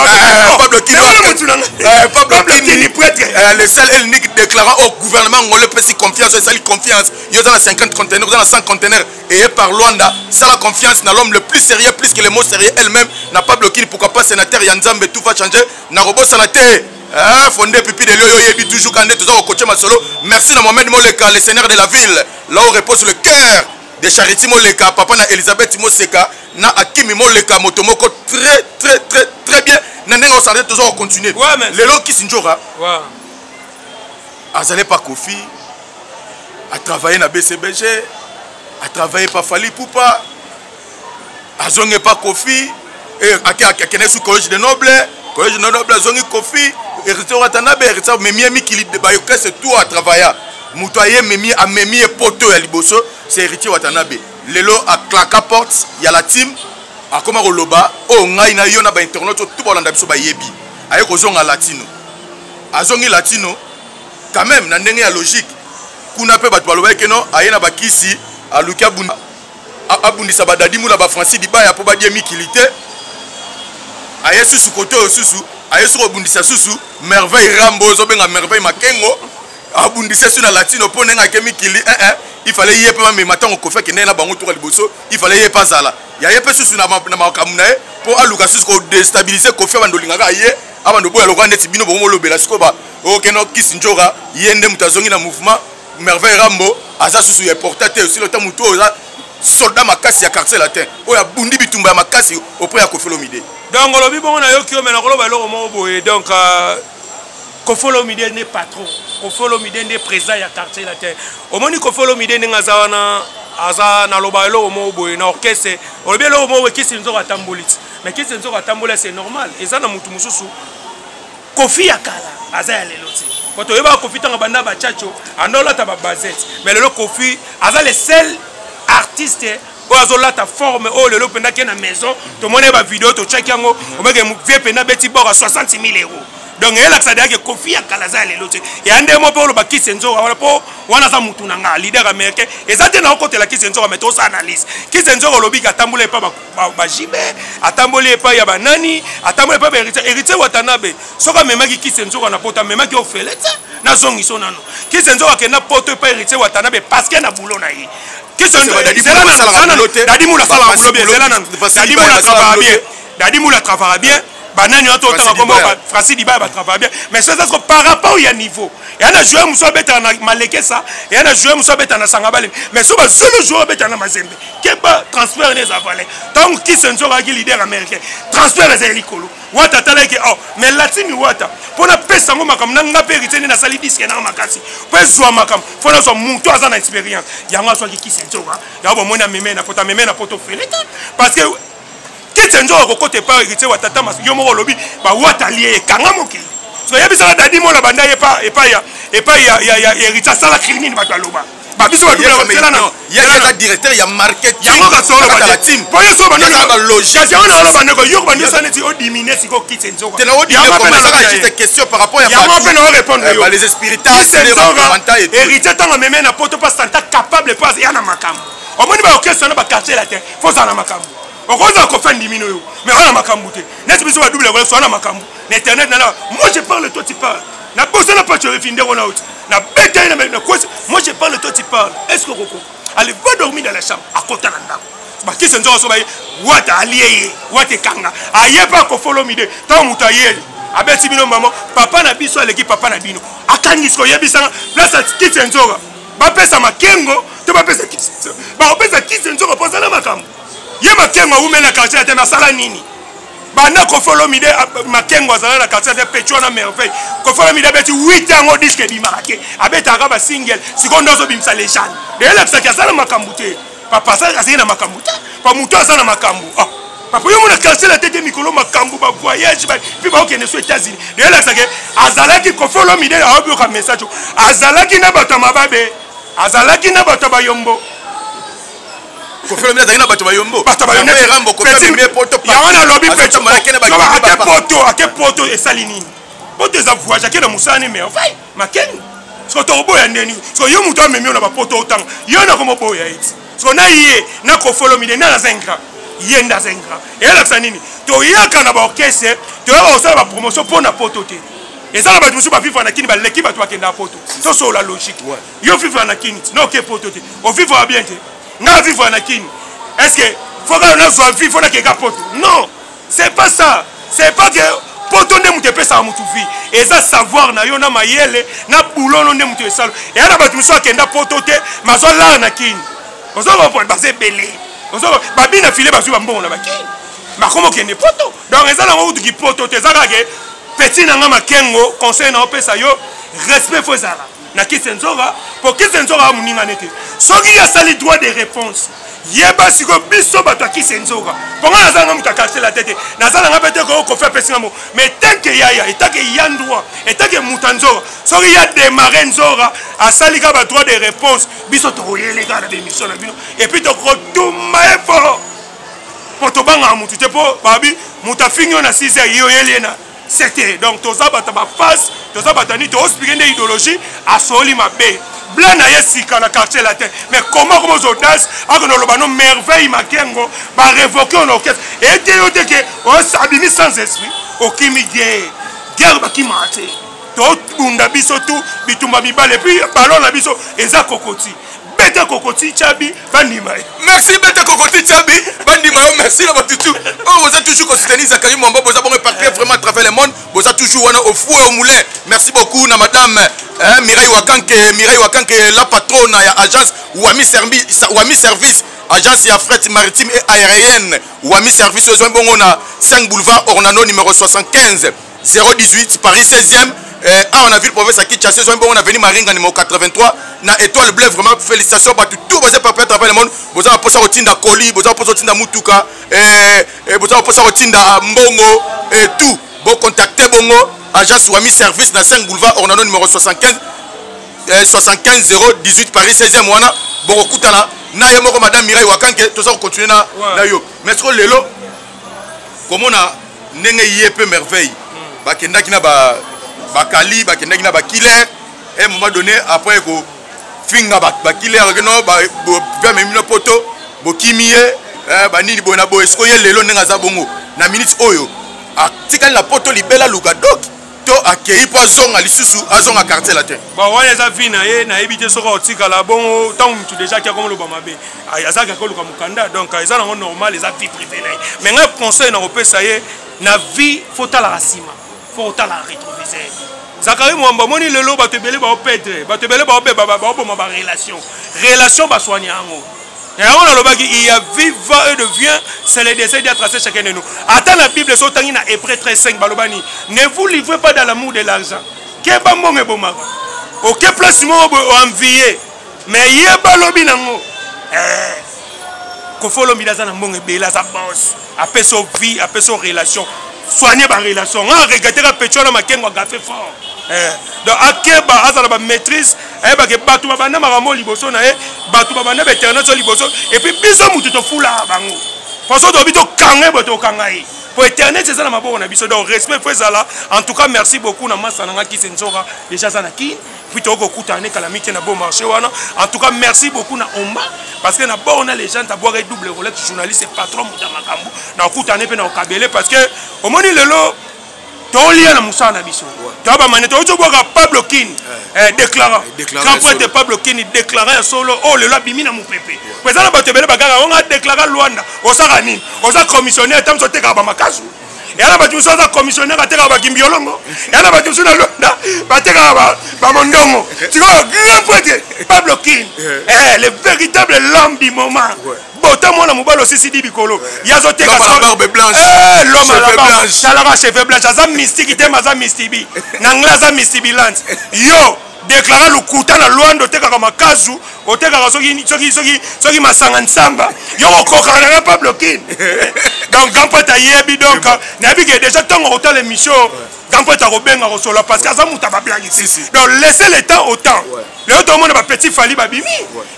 Speaker 1: Oh,
Speaker 2: Pablo Kini.
Speaker 1: Pablo Kini.
Speaker 2: Mais voilà, mon tunanga.
Speaker 1: Pablo
Speaker 2: Pablo
Speaker 1: Kini.
Speaker 2: Kini, prêtre.
Speaker 1: Le seul et l'unique déclarant au gouvernement angolais pesi confiance, esali confiance. Yo za na 50 conteneurs, za na 100 conteneurs et par Luanda, ça la confiance na l'homme le plus sérieux, plus que le mot sérieux elle-même na Pablo Kini, pourquoi pas sénateur ya Nzambe, tout va changer. Na robot sanate. Ah, fondé pipi de l'oyo yebi toujours quand toujours au coach Masolo. Merci na Mohamed Moleka, le seigneur de la ville, là où repose le cœur de Charity Moleka, papa na Elisabeth Moseka, na Akimi Moleka, motomoko très très très très bien. Na ndenge osante toujours continuer.
Speaker 2: Ouais, mais
Speaker 1: lelo Kisinjora.
Speaker 2: Ouais.
Speaker 1: Azale pa Koffi, a travaillé na BCBG, a travaillé pa Fally Ipupa, azonge pa Koffi, et akene sous collège de noble, collège de noble azongi Koffi, héritier Watanabe, héritier memie mikili ba orchestre tout a travaillé. Moto aye memie, a memie poto ya liboso, c'est héritier Watanabe. Lelo a claqua porte, ya la team, a koma koloba, oh ngai na yo na ba internaute tout bolanda biso ba yebi. Aye kozonga latino. Azongi latino quand même na ndenge ya logique. Kuna pe bato balobaki ke non, aye na bakisi, aluki abundisa ba Dadi Mula ba Francis Dibaya po badie mikili te. Aye susu kote oyo susu, aye susu kobundisa susu Merveille Rambo, ozobenga Merveille Makengo, abundisa susu na latino po ndenge ake mikili, eh, eh, il fallait ye pe bamema ntango Koffi akendaki na bango toka liboso, il fallait ye pe azala. Ya ye pe susu na makambo na ye po aluka susu kodestabiliser Koffi abando olingaka ye, abando boya lokola ndeti bino bongo molobela sikoyo ba, oke no Kisinjora, ye nde moto azongi na mouvement Merveille Rambo aza susu ya important te, osilo ta moto oyo aza soldat makasi ya quartier latin oyo abundi bitumba ya makasi auprès ya Koffi Olomide.
Speaker 2: Donc olobi bongo na yoki yo, mais nakoloba eloko moko boye. Donc Koffi Olomide nde patron, Koffi Olomide nde président ya quartier latin. Omoni Koffi Olomide ndenge aza wana, aza naloba eloko moko boye na orchestre. Olobi eloko moko boye, Kisi Nzoko atamboli ti. Mais Kisi Nzoko atamboli, c'est normal. Eza na mutu mosusu Koffi ya kala aza ya lelo te. Po toyebaka Koffi ntango banda ba Tchatcho, andolata ba bazette. Mais lelo Koffi aza le seul artiste oyo azolata forme oyo lelo mpenza ke na maison. Tomoni ba vidéo totiaki yango, omeke vie mpenza beti bord ya 60 000 euros. Donc eyelakisa deja ke Koffi ya kala aza ya lelo te. Ya nde mo mpe oloba Kisi Nzoko wana po wana aza mutu na nga leader américain. Eza te na okotela Kisi Nzoko, mais tosa analyse. Kisi Nzoko olobi ke atamboli epa ba JB, atamboli epa ya ba nani, atamboli epa ba Héritier. Héritier Watanabe soki amemaki Kisi Nzoko na poto, amemaki ofele te. Nazongiso nano. Kisi Nzoko akenda poto epa Héritier Watanabe parce que na boulot na ye. Kisi
Speaker 1: Parce que
Speaker 2: Nzoko,
Speaker 1: ba Dadi
Speaker 2: zela
Speaker 1: Moula
Speaker 2: nano,
Speaker 1: basalaka
Speaker 2: zela nano.
Speaker 1: boulot te.
Speaker 2: Dadi Moula asalaka
Speaker 1: Ba
Speaker 2: boulot bien,
Speaker 1: Francis
Speaker 2: zela nano.
Speaker 1: Francis
Speaker 2: Dadi
Speaker 1: Dibaya
Speaker 2: Moula
Speaker 1: basalaka
Speaker 2: travaillera
Speaker 1: boulot
Speaker 2: bien.
Speaker 1: te.
Speaker 2: Dadi Moula travaillera bien. Banani wana totanga kombo, Francis Dibaya, batravaille bien, mais so eza par rapport ya niveau. Eya na joueur mosusu abetaka na Malekesa, eya na joueur mosusu abetaka na Sangabale, mais so bazolo joueur abetaka na Mazembe, keba, transfert ne eza valeur. Ntango Kise Nzoko ayaki leader américain, transfert ezali likolo. Wata atalaki, oh, mais latimi Wata mpo napesa yango makambo na nga mpe Héritier nde nasali disque nanga makasi mpo ezwa makambo, mpo nazwa moto aza na expérience. Yango azwaki Kise Nzoka, yango bomoni ameme na poto, ameme na poto fele te, parce que Kise Nzoka kokota epai Héritier wa tata yo moko olobi bawata lie ekanga mokili. So yebisaka Dadi Mola banda ye epai ya Héritier asala cri nini, bato aloba babiso badubela na
Speaker 1: ye aza directeur ya marketing.
Speaker 2: Yango kasolo
Speaker 1: la team.
Speaker 2: Po yo so
Speaker 1: bando ba logique.
Speaker 2: Kasi yango na oloba ndeko yo bando sa neti odimine siko Kise Nzoka.
Speaker 1: Te na odimine comme ça, juste question par rapport ya
Speaker 2: yango mpe na répondre yo.
Speaker 1: Les spiritas,
Speaker 2: les commentaires et tout. Héritier ntango ameme na poto mpo santa capable mpo ya na makambo. Omoni ba orchestre na ba quartier latin, fo ozala na makambo. Okozala kofa ndimino yo, mais wana makambo te. Neti biso ba double rolex wana makambo na internet na moi je parle, toi tu parles. Na bosa na pacho refi ndeko na oti na beta ye na kwesi. Moi je parle, toi tu parles. Est ce que okoko allez, va dormir dans la chambre, akota na ndako bakisi nzoko so baye Wata alie ye, Wata ekanga aye mpe akofolomide. Ntango moto ayeli abeti bino mama, papa na biso aleki papa na bino akangi. Siko oyebisanga place Kiti Nzoka bapesa Makengo to bapesa Kiti, bakopesa Kiti Nzoka mpo azala makambo. Ye Makengo awumeli na quartier ya te, asala nini? Banda Koffi Olomide, Makengo azala na quartier te. Pecho wana merveille, Koffi Olomide abeti 8 yango, disque ebimaka te, abetaka basingle. Sikoyo nde azobimisa légende, eyelakisaki aza na makambo te. Papa azali na makambo te, pa moto aza na makambo. Ah, papa yo mona quartier la tete mikolo makambo bavoyage mpe baokende so États-Unis, eyelakisaki azalaki. Koffi Olomide aobyoka message, azalaki na bato ya mababe, azalaki na bato ya bayombo.
Speaker 1: Koffi Olomide azalaki na bato bayombo.
Speaker 2: Bato
Speaker 1: bayombo. Koffi amemi poto.
Speaker 2: Yango nalobi ake poto, ake poto esali nini? Poto eza voyage, ake na mosala ne merveille Makengo. Siko tokoboya ndeni? Siko yo moto amemi yo na bapoto otanga, yo nakomoboya eti siko na ye na Koffi Olomide nde aza ingrat, ye nde aza ingrat. Eyelakisa nini? Toyaka na baorchestre, toyaka kosala bapromotion mpo na poto te. Eza na bato mosusu bavivre na Kini baleki bato bakendaka poto. Tosolola logique. Yo vivre na Kini ti na oke poto te, ovivre bien te. Nga vivre na Kini, est ce que faut kaka nazwa vie fo nakeka poto? Non, c'est pas ça. C'est pas que poto nde moto epesaka motu vie. Eza savoir na yo na mayele na bulono nde moto esalo. Eya na bato mosusu akenda poto te, mais azwa lar na Kini. Ozo comprendre? Baza ebele, ozo babina file, bazwi bambongo na bakini, bakoma okende poto. Donc eza nango kutuki poto te, eza kaka ke petit na nga Makengo, conseil na opesa yo, respect fo ezala na Kise Nzoka, mpo Kise Nzoka amoninga nete soki asali droit de réponse. Yeba sikoyo biso bato ya Kise Nzoka, mpo nga naza nanga moto ya quartier la te te, naza nanga mpe te ko Kofi apesinga mo, mais tanke yaya etake ya ndroit etake moto ya Nzoka, soki ya démarre Nzoka asali kaka ba droit de réponse, biso tokoyele kaka na bémission na bino et puis tokotumba ye fort, mpo tobangaka motu te, mpo babi moto afingi yo na 6 heures, ye oyeli ye na 7. Donc toza bato ya baface, toza bato ya nini, toexplike nde idéologie asoli mabe bla na ye sika na quartier latin. Mais comment koma ozo audace akende oloba no merveille Makengo barevoke yo na orchestre? Ete yo te ke abimi sans esprit, okimi guerre. Guerre bakimaka te. Tobunda biso tu bitumba mibale, puis ballon na biso eza kokoti. Bete kokoti chabi, bandima ye.
Speaker 1: Merci, bete kokoti chabi, bandima yo. Merci na bato tu oyo boza toujours kosoutenir Zakari Mwamba, boza bongo éparpillé vraiment à travers le monde, boza toujours wana au four et au moulin. Merci beaucoup na madame, hein, Mireille Wakanke, Mireille Wakanke, la patronne ya agence Wami Service, Wami Service, agence ya fret maritime et aérienne Wami Service. Oyo bongo na 5 boulevard Ornano numéro 75 018 Paris 16e, awa na ville province ya Kinshasa. Ezwami bongo na avenue Maringa numéro 83 na étoile bleue. Vraiment félicitations bato tout baza éparpillé à travers le monde. Boza na mposa kotinda colis, boza na mposa kotinda mutuka, boza na mposa kotinda mbongo et tout, bocontacte bongo agence Wami Service na 5 boulevard Ornano numéro 75 75 018 Paris 16e. Wana bokokutana na ye moko madame Mireille Wakanke. Toza kocontinue na, na yo. Mais sikoyo lelo komona ndenge ye mpe merveille bakendaki na bakali, bakendaki na bakiller, un moment donné après kofinga bakiller keno amemi no poto, bokimi ye, banini boye na boye. Sikoyo ye lelo ndenge aza bongo na minute oyo, atikali na poto libela, luka dok to akei mpo azonga lisusu, azonga quartier latin?
Speaker 2: Bon, wana eza vie na ye, nayebi te soki aotikala bongo. Ntango motu déjà aki akomoloba mabe, azalaki akoluka mokanda, donc eza nango normal, eza vie privé na ye. Mais ngai conseil na kopesa ye Na vie, faut talaka nsima, faut otala rétroviseur. Zakari Mwamba, omoni lelo bato ebele baopedre, bato ebele baobeba, baoboma barelation, relation baswani yango. Yango nalobaki, il y a vie, va et devient, c'est le dessin qui a tracé chacun de nous. Ata na Bible so otangi na Hébreu 13:5, balobani ne vous livrez pas dans l'amour de l'argent. Keba mbongo ebomaka. Oke place moko boye oenvie, mais yeba lobi nango. Koffi Olomide aza na mbongo ebele, aza boss, apesa vie, apesa relation, soigne ba relation. Nga regretteka petit wana Makengo agafe fort. Donc akeba, azala ba maîtrise, ayebake bato babanda makambo liboso na ye, bato babanda ba internet so liboso, et puis biso mutu tofula bango. Parce que tobi tokanga ye, boye tokanga ye. Po internet eza na maboko na biso, donc respect faut ezala. En tout cas merci beaucoup na masa na nga Kisi Nzoka, déjà aza na Kin, puis tokokutana ne kala mike na beau marché wana. En tout cas merci beaucoup na Omba, parce que na bord na légende aboire double Rolex, journaliste et patron muta makambo na okutana pe na okabele, parce que omoni lelo tolia na musala na biso. To ba manete ozo boka Pablo Kin, déclarant.
Speaker 1: Déclarant
Speaker 2: Grand
Speaker 1: ya
Speaker 2: prêtre
Speaker 1: solo.
Speaker 2: Pablo Kin déclarant ya solo. Oh lelo abimi na mupepe. Président na bato ebele bagaka, on a déclaré Luanda. Osaka nini? Oza commissionnaire tamso teka ba makasu. Ya na bato mosusu aza commissionnaire atekaka ba kimbiolongo. Ya na bato mosusu na Luanda batekaka ba mondongo. Sikoyo grand prêtre Pablo Kin, le véritable l'homme du moment. Bota mwana mobali osisi di bikolo. Ya zo teka
Speaker 1: L'homme à la
Speaker 2: so-
Speaker 1: barbe blanche.
Speaker 2: L'homme à la
Speaker 1: Cheveux
Speaker 2: barbe.
Speaker 1: blanche.
Speaker 2: Talaka cheveux blanche. Aza mystique te, aza mystibi. Na anglais aza mystibilante. Yo déclara lokuta na Luanda, otekaka makazu, otekaka soki masanga nsamba. Yo okokaka na Pablo Kin. Donc grand prêtre ayebi, donc nayebi ke déjà ntango akotala émission, grand prêtre akobenga kosola parce que aza moto abablagi.
Speaker 1: Si, si.
Speaker 2: Donc laissez le temps au temps. Lelo tomona ba petit Fally babimi.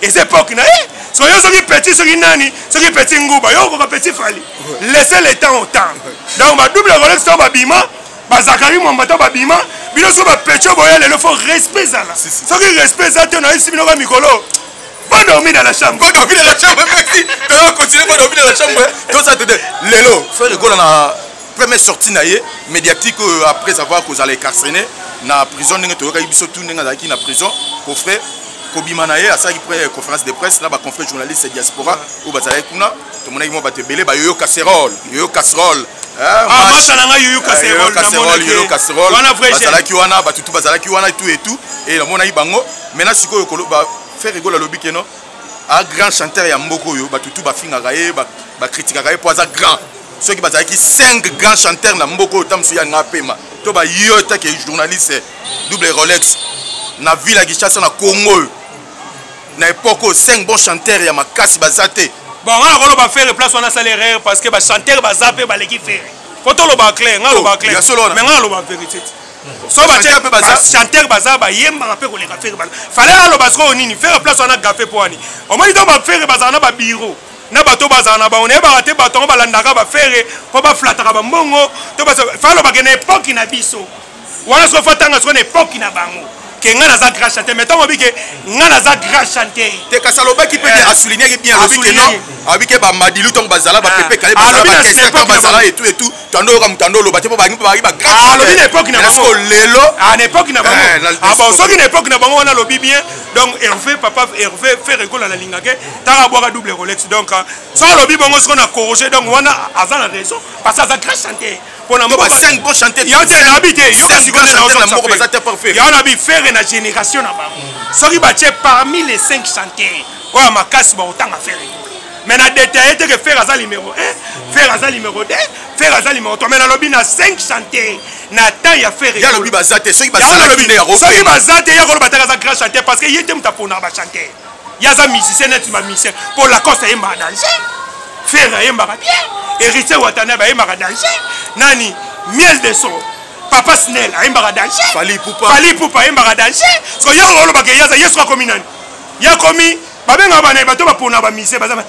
Speaker 2: Eza époque na ye. So yo soki petit, soki nani, soki petit nguba, yo okoka petit Fally. Laissez le temps au temps. Donc ba double Rolex to babima, ba Zakari Mwamba to babima, bino so ba petit boya lelo faut respect zala.
Speaker 1: Si, si.
Speaker 2: Soki respect za te na isi bino ka mikolo. Va dormir dans la chambre.
Speaker 1: Va dormir dans la chambre, merci. Tu vas continuer, va dormir dans la chambre. Tout ça, te dit. Lelo, Ferre Gola na première sortie na ye médiatique après avoir kozala incarcéré na prison, ndenge toyokaki biso tout ndenge azalaki na prison, coffret kobima na ye asalaki près conférence de presse na ba confrères journalistes et diaspora oyo bazalaki kuna. Tomonaki mwa bato ebele ba yoyo casserole, yoyo casserole.
Speaker 2: Ah,
Speaker 1: Match.
Speaker 2: masa na ngai yoyo casserole,
Speaker 1: Yoyo casserole,
Speaker 2: namonaki.
Speaker 1: yoyo casserole.
Speaker 2: Wana vrai jeune.
Speaker 1: Bazalaki wana, bato tout bazalaki wana, tout et tout. Et namonaki bango. Maintenant sikoyo ba Ferre Gola alobi ke non, a grand chanteur ya mboka oyo, bato tout bafingaka ye, bakritikaka ye po aza grand. Soki bazalaki 5 grands chanteurs na mboka oyo, ta mosusu ya nga pema. To ba yo take journaliste double Rolex na ville ya Kinshasa na Congo oyo. Na époque oyo 5 bons chanteurs ya makasi baza te.
Speaker 2: Bon, nga nakoloba Ferre place wana asala erreur parce que ba chanteurs baza pe baleki Ferre. Faut toloba clair, nga naloba
Speaker 1: Oh,
Speaker 2: clair.
Speaker 1: ya solo wana.
Speaker 2: Mais nga naloba vérité. So
Speaker 1: Ba
Speaker 2: ba
Speaker 1: chanteur pe baza.
Speaker 2: ba chanteur baza, ba yembaka pe koleka Ferre baza. Fallait aloba sikoyo nini? Ferre place wana gaffe po wani. Omoni to ba Ferre bazala na ba bureau. Na bato bazala na bango, nayebaka te bato yango balandaka ba Ferre po baflataka ba mbongo, to ba fallait alobaka na époque na biso. Wana sikoyo faut atanga sikoyo na époque na bango. Ke nga naza grand chanteur, mais ntango obi ke nga naza grand chanteur.
Speaker 1: Te, kasi alobaki mpe bien, asoulignaki bien, alobi ke non,
Speaker 2: Asoulignaki.
Speaker 1: alobi ke ba Madilu ntango bazala, ba Pepe Kale bazala,
Speaker 2: Alobi
Speaker 1: ba
Speaker 2: na
Speaker 1: Kester
Speaker 2: époque
Speaker 1: ntango
Speaker 2: na
Speaker 1: bazala,
Speaker 2: bango.
Speaker 1: et tout et tout. Tando oyoka moto ando oloba te, mpo bangi mpo bangi ba grand
Speaker 2: Ah, alobi
Speaker 1: chanteur.
Speaker 2: na époque na
Speaker 1: Mais
Speaker 2: bango.
Speaker 1: sikoyo lelo.
Speaker 2: Ah, na époque na bango.
Speaker 1: Na
Speaker 2: Ah, bon,
Speaker 1: époque.
Speaker 2: soki na époque na bango wana alobi bien. Donc Hervé, papa Hervé, Ferre Gola na lingake, tanga abwaka double Rolex. Donc, so alobi bongo sikoyo na corriger, donc wana aza na raison parce que aza grand chanteur. Pona
Speaker 1: Donc, ba
Speaker 2: mboka-
Speaker 1: 5 bons chanteurs,
Speaker 2: Ya te, nabi te, yoka
Speaker 1: 5
Speaker 2: sikoyo
Speaker 1: grands
Speaker 2: na
Speaker 1: chanteurs na
Speaker 2: ozo
Speaker 1: mboka
Speaker 2: sape.
Speaker 1: baza te parfait.
Speaker 2: Ya wana bi Ferre na génération na bango. Soki batie parmi les 5 chanteurs, oyo makasi ba otanga Ferre. Mais na détaillé te que Ferre aza numéro 1, Ferre aza numéro 2, Ferre aza numéro 3. Mais nalobi na 5 chanteurs na temps ya Ferre.
Speaker 1: Ya lobi baza te, soki
Speaker 2: Ya wana
Speaker 1: bazalaki
Speaker 2: lobi,
Speaker 1: nde ya
Speaker 2: soki
Speaker 1: kopema.
Speaker 2: baza te, ya koloba te aza grand chanteur parce que ye te moto aponaka ba chanteur. Ye aza musicien neti ba musicien. Po Lacoste ayembaka danger, Ferre ayembaka bien, Héritier Watanabe ayembaka danger, nani Miel de son, Papa Snell ayembaka danger,
Speaker 1: Fally Ipupa.
Speaker 2: Fally Ipupa ayembaka danger. So ye olobaka ye aza, ye soki akomi nani? Ye akomi, babengaka bana bato bapona ba musicien, baza ba-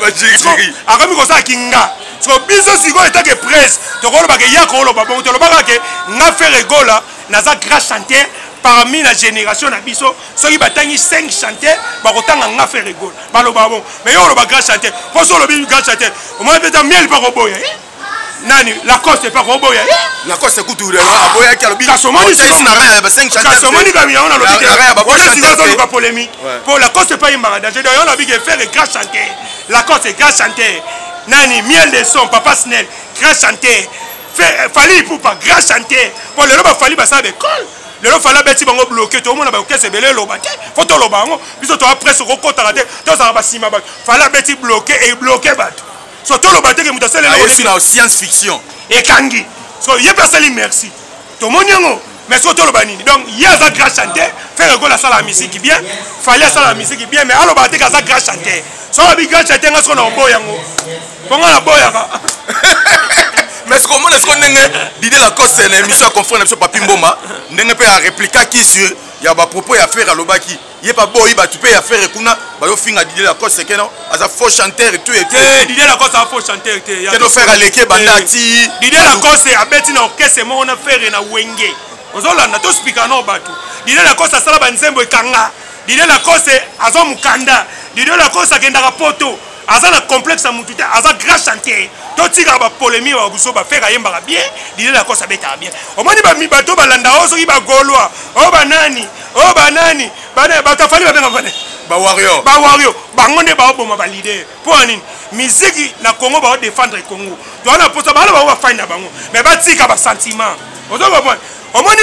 Speaker 1: Ba jiri, jiri.
Speaker 2: Akomi kosala kinga. So biso sikoyo etake presse, tokolobaka ye akoloba bongo, tolobaka ke nga Ferre Gola naza grand chanteur parmi la génération na biso. Soki batangi 5 chanteurs, bakotanga nga Ferre Gola. Baloba bon. Mais yo oloba grand chanteur. Po so olobi grand chanteur, omoni peut-être miel pa koboya, eh? Nani Lacoste pa koboya, eh?
Speaker 1: Lacoste kutu lelo aboyaki, alobi
Speaker 2: Kasi omoni
Speaker 1: Otis
Speaker 2: sikoyo-
Speaker 1: na rang ya ba 5 chanteurs
Speaker 2: Kasi omoni
Speaker 1: te.
Speaker 2: kaka yango nalobi te.
Speaker 1: Na rang ya ba bons
Speaker 2: Wana sikoyo
Speaker 1: chanteurs te.
Speaker 2: azoluka polémique. Po Lacoste pa yembaka danger. Donc, yango nalobi ke Ferre grand chanteur. Lacoste grand chanteur. Nani Miel de son, Papa Snell grand chanteur. Fally Ipupa grand chanteur, po lelo ba Fally basala baekole, lelo Fally abeti bango bloke, toomona baorchestre ebele eloba te, fo toloba yango, biso toa presse okokotaka te, tozalaka basima bato. Fally abeti bloke, ebloke bato, so toloba te ke moto asali
Speaker 1: eloko na science fiction
Speaker 2: ekangi, so ye mpe asali merci, tomoni yango. Mais soki toloba nini? Donc ye aza grand chanteur, Ferre Gola asalaka musique bien, Fally asalaka musique bien, mais alobaka te ke aza grand chanteur. Soki alobi grand chanteur, nga soki na oboya yango, mpo nga naboyaka.
Speaker 1: Mais sikoyo omona sikoyo ndenge Didier Lacoste na émission ya confrère na biso Papi Mboma, ndenge mpe areplikaki sur ya bapropos ya Ferre, alobaki ye mpe aboyi bato mpe ya Ferre kuna bazofinga Didier Lacoste keno aza faux chanteur et tout et tout.
Speaker 2: Eh, Didier Lacoste aza faux chanteur te.
Speaker 1: Keno Ferre aleki ebanda ati.
Speaker 2: Didier Lacoste abeti na orchestre moko na Ferre na Wenge, ozolanda tospika no bato. Didier Lacoste asala banzembo ekanga. Didier Lacoste azwa mokanda. Didier Lacoste akendaka poto, aza na complexe ya mutu te, aza grand chanteur. Totikaka bapolémique ya biso, baFerre ayembaka bien, Didier Lacoste abetaka bien. Omoni bato balanda oyo, soki bagaulois oyo, banani oyo, banani bato afali babenga bane.
Speaker 1: Bawario.
Speaker 2: Bawario, bango nde baoboma baleader. Mpo ya nini? Miziki na Congo, baodefendre Congo, toza na posa bana bango bafai na bango, mais batika basentiment. Ozo comprendre? Omoni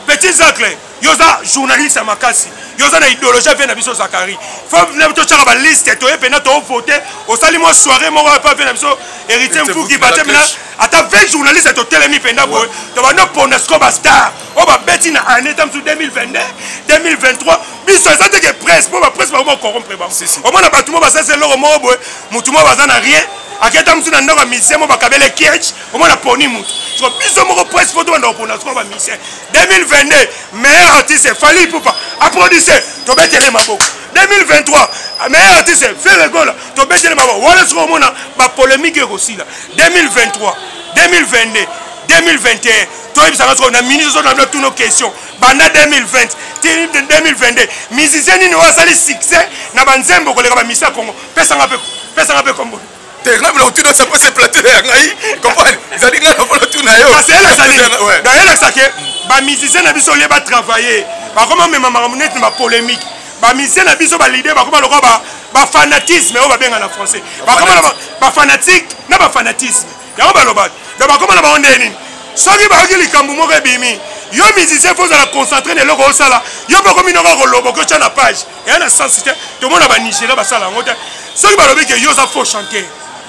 Speaker 2: petit Zacle, yo oza journaliste ya makasi, yo oza na idéologie avie na biso Zakari, fo totyaka baliste, toye mpena tovote, osali mwa soirée moko epa avie na biso Héritier Mfuki, batie mpena ata 20 journaliste, totelemi mpenza boye, tobandi oponda sikoyo bastar oyo babeti na année ta mosusu 2022, 2023. Biso eza te ke presse, mpo bapresse bango bacorrompre bango. Omona bato mo basalisa eloko moko boye, motu moko baza na rien, aketa mosusu na ndako ya musicien mo bakabele kiech, omona poni motu. So biso moko presse fo tobanda kopona sikoyo bamusicien. 2022 meilleur artiste Fally Ipupa, applaudisse, tobetele maboko. 2023 meilleur artiste Ferre Gola, tobetele maboko. Wana sikoyo omona bapolémique ekosila. 2023, 2022, 2021, toyebisaka sikoyo na minute ozo na tuno question: banda 2020 ti 2022, musicien nini oyo asali succès na banzembo koleka bamisi ya Congo? Pesanga mpe, pesanga mpe kombo.
Speaker 1: Te, ngai bila kotuna sa pose plateau ya ngai, comprendre, ezali ngai na mpona tuna yo.
Speaker 2: Kasi elakisa nini? Donc elakisa ke bamusicien na biso olie batravaille, bakoma mema makambo neti na bapolémique. Bamusicien na biso, baleader bakoma lokola bafanatisme oyo babenga na français, bakoma na bafanatique na bafanatisme yango balobaka. Donc bakoma na bango nde nini? Soki bayoki likambo moko ebimi, yo musicien fo ozala concentré na eloko osala. Yo mpe okomi noko koloba, okotya na page eya na sens te. Tomona banigéria basala yango te. Soki balobi ke yo oza faux chanteur,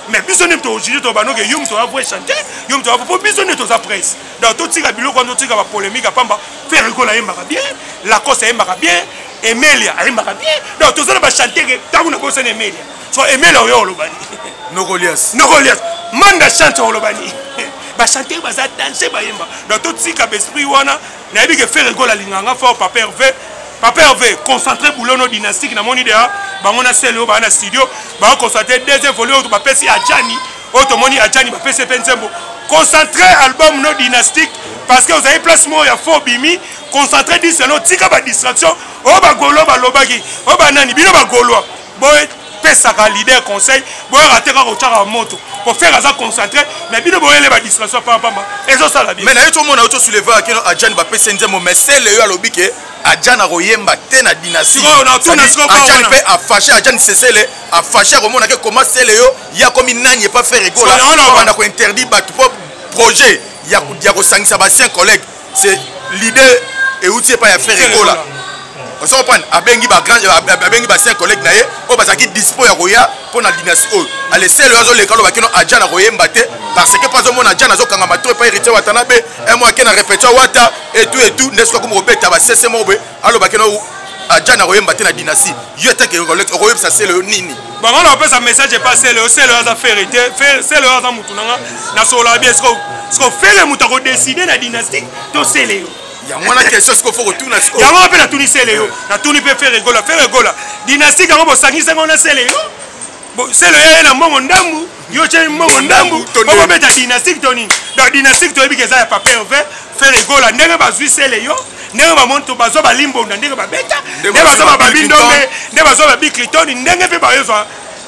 Speaker 2: mais biso nde tojuge, tobano ke yo moto oza vrai chanteur, yo moto oza, po biso nde toza presse. Donc totika biloko wana, totika bapolémique ya pamba. Ferre Gola ayembaka bien, Lacoste ayembaka bien, Emelia ayembaka bien. Donc toza na bachanteur. Ntango nabosani Emelia, so Emelia oyo olobani.
Speaker 1: Nokolias.
Speaker 2: Nokolias, Manda Chante olobani, bachanteur baza danse, bayemba. Donc totika baesprit wana. Nayebi ke Ferre Gola alinganga fort. Papa Hervé, papa Hervé, concentré boulot no dynastique. Namoni deya bango na sele oyo baa na studio, baconcentré deuxième volet oyo bapesi Ajani, oyo tomoni Ajani bapesi mpe nzembo. Concentré album no dynastique, parce que ozali place moko ya faux bimi. Concentré disque no, tika badistraction oyo bagaulois balobaki, oyo banani. Bino bagaulois boyepesaka leader conseil, boyaka te kaka kotyaka moto po Ferre aza concentré, mais bino boyele badistraction pambapamba, ezosala bien.
Speaker 1: Mais na ye tomona yo tosoulever akeno Ajani bapesi nzembo, mais sele oyo alobi ke Ajani akoyemba te na dynastie.
Speaker 2: Sikoyo natuna sikoyo.
Speaker 1: Ajani mpe afâché, Ajani sesele afâché, akomona ke koma sele yo ye akomi nani epa Ferre Gola, abanda kointerdire bato mpo projet ya kosangisa baancien collègue. C'est l'idée euti epai ya Ferre Gola, ozo comprendre? Abengi bagrand, abengi baancien collègue na ye oyo bazalaki dispo ya koya mpo na dynastie oyo. Alesele oyo azoleka, aloba kino Ajani akoyemba te, parce que mpo azomona Ajani azokanga to epai Héritier Watanabe un mois ake na répétition wata et tout et tout, nde soki akomi kobeta basese moko boye, aloba kino Ajani akoyemba te na dynastie. Yo etake okoyebisa sele oyo nini?
Speaker 2: Bango na bapesa message epa sele oyo. Sele oyo aza Ferre te, sele oyo aza mutu nanga, nasololaka bien. Siko Ferre moto akodécider na dynastie to sele yo?
Speaker 1: Yango wana question siko fo kotuna siko.
Speaker 2: Yango wana mpe natuni sele yo, natuni mpe Ferre Gola. Ferre Gola, dynastique yango bosangisi yango na sele yo, sele yo ye na mbongo ndambu, yo tie mbongo ndambu, bokobeta dynastique to nini? Donc dynastique toyebi ke eza ya papa Herve, Ferre Gola. Ndenge bazwi sele yo, ndenge bamoni to bazwa balimbonda, ndenge babeta, nde bazwa bababi ndombe, nde bazwa babi Cliton, ndenge mpe bayozwa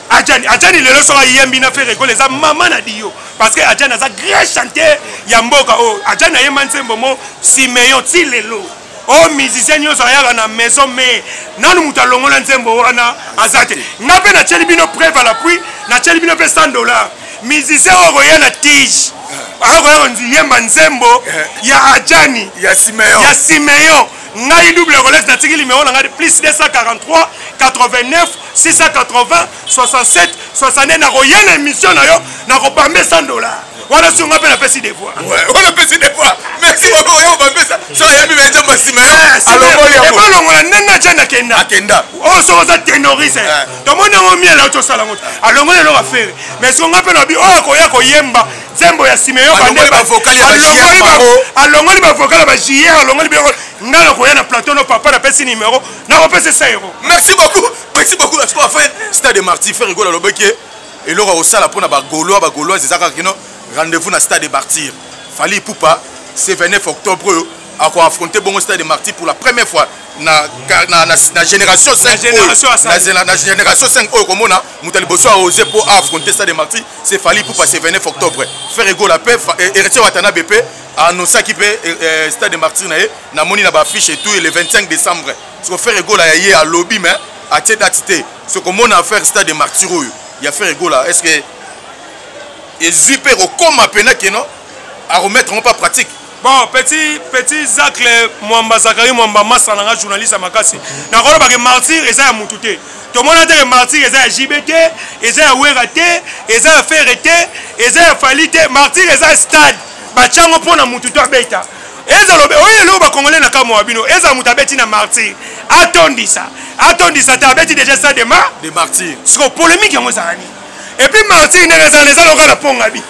Speaker 2: Ajani. Ajani lelo soki ayembi na Ferre Gola, eza mama na dio, parce que Ajani aza grand chanteur ya mboka oyo. Ajani ayemba nzembo mo Simeon, ti lelo oyo musicien nyonso ayaka na maison mais nanu moto alongola nzembo wana aza te. Nga mpe natieli bino preuve à l'appui, natieli bino mpe 100 $. Musicien oyo koya na tige Akoya koyemba nzembo ya Adjani,
Speaker 1: ya Simeon,
Speaker 2: ya Simeon. Ngai double Rolex, natiki numéro na ngai plus 243 89 680 67 62. Nakoya na émission na yo, nakobambe 100 $ wana. Sunga mpe napesi devoir.
Speaker 1: Wana pesi devoir. Merci beaucoup. Oyo obambesa so ayembi benjambo Simeon, alongoli yango.
Speaker 2: Ebalongola ndenge Adjani akenda.
Speaker 1: Akenda.
Speaker 2: Oyo soki oza ténoriste, tomoni yango miel auti osala yango, alongoli eloko a Ferre. Mais songa mpe na bi oyo akoya koyemba nzembo ya Simeon,
Speaker 1: Alongoli bavocal ya ba JR Maro.
Speaker 2: Alongoli bavocal ya baJR, alongoli biloko. Ngai nakoya na plateau no, papa, napesi numéro, nakopesa 100 €.
Speaker 1: Merci beaucoup, merci beaucoup. Parce qu'on fait stade de Martyr, Ferre Gola alobaki eloko akosala mpona bagaulois, bagauloise, eza kaka kino rendez-vous na stade de Martyr. Fally Ipupa, c'est 29 octobre oyo akoaffronter bongo stade de Martyr pour la première fois na génération 5.
Speaker 2: Génération asali.
Speaker 1: Na génération 5 oyo, komona moto ya liboso aose mpo affronter stade de Martyr, c'est Fally Ipupa, c'est 29 octobre. Ferre Gola mpe, Héritier Watanabe mpe annonçaki mpe stade de Martyr na ye, namoni na baaffiche et tout, le 25 décembre. Soko Ferre Gola ya ye alobi, mais atie date te. Soko komona affaire stade de Martyr oyo ya Ferre Gola, est ce que ezwi mpe kokóma pena keno aremettre yango pas pratique?
Speaker 2: Bon, petit Zacle Mwamba, Zakari Mwamba, masa na nga, journaliste ya makasi, nakolobake Martyr eza ya mutu te. Tomona te ke Martyr eza ya JB te, eza ya Wera te, eza ya Ferre te, eza ya Fally te. Martyr eza stade batiango mpo na mutu to abeta. Ezalobe oyo eloko bakongole na kamwa wa bino, eza moto abeti na Martyr, atondisa, atondisa te, abeti déjà stade de ma
Speaker 1: de Martyr.
Speaker 2: Siko polémique yango ezala nini? Et puis Martyr ndenge ezala, eza lokola na pongabi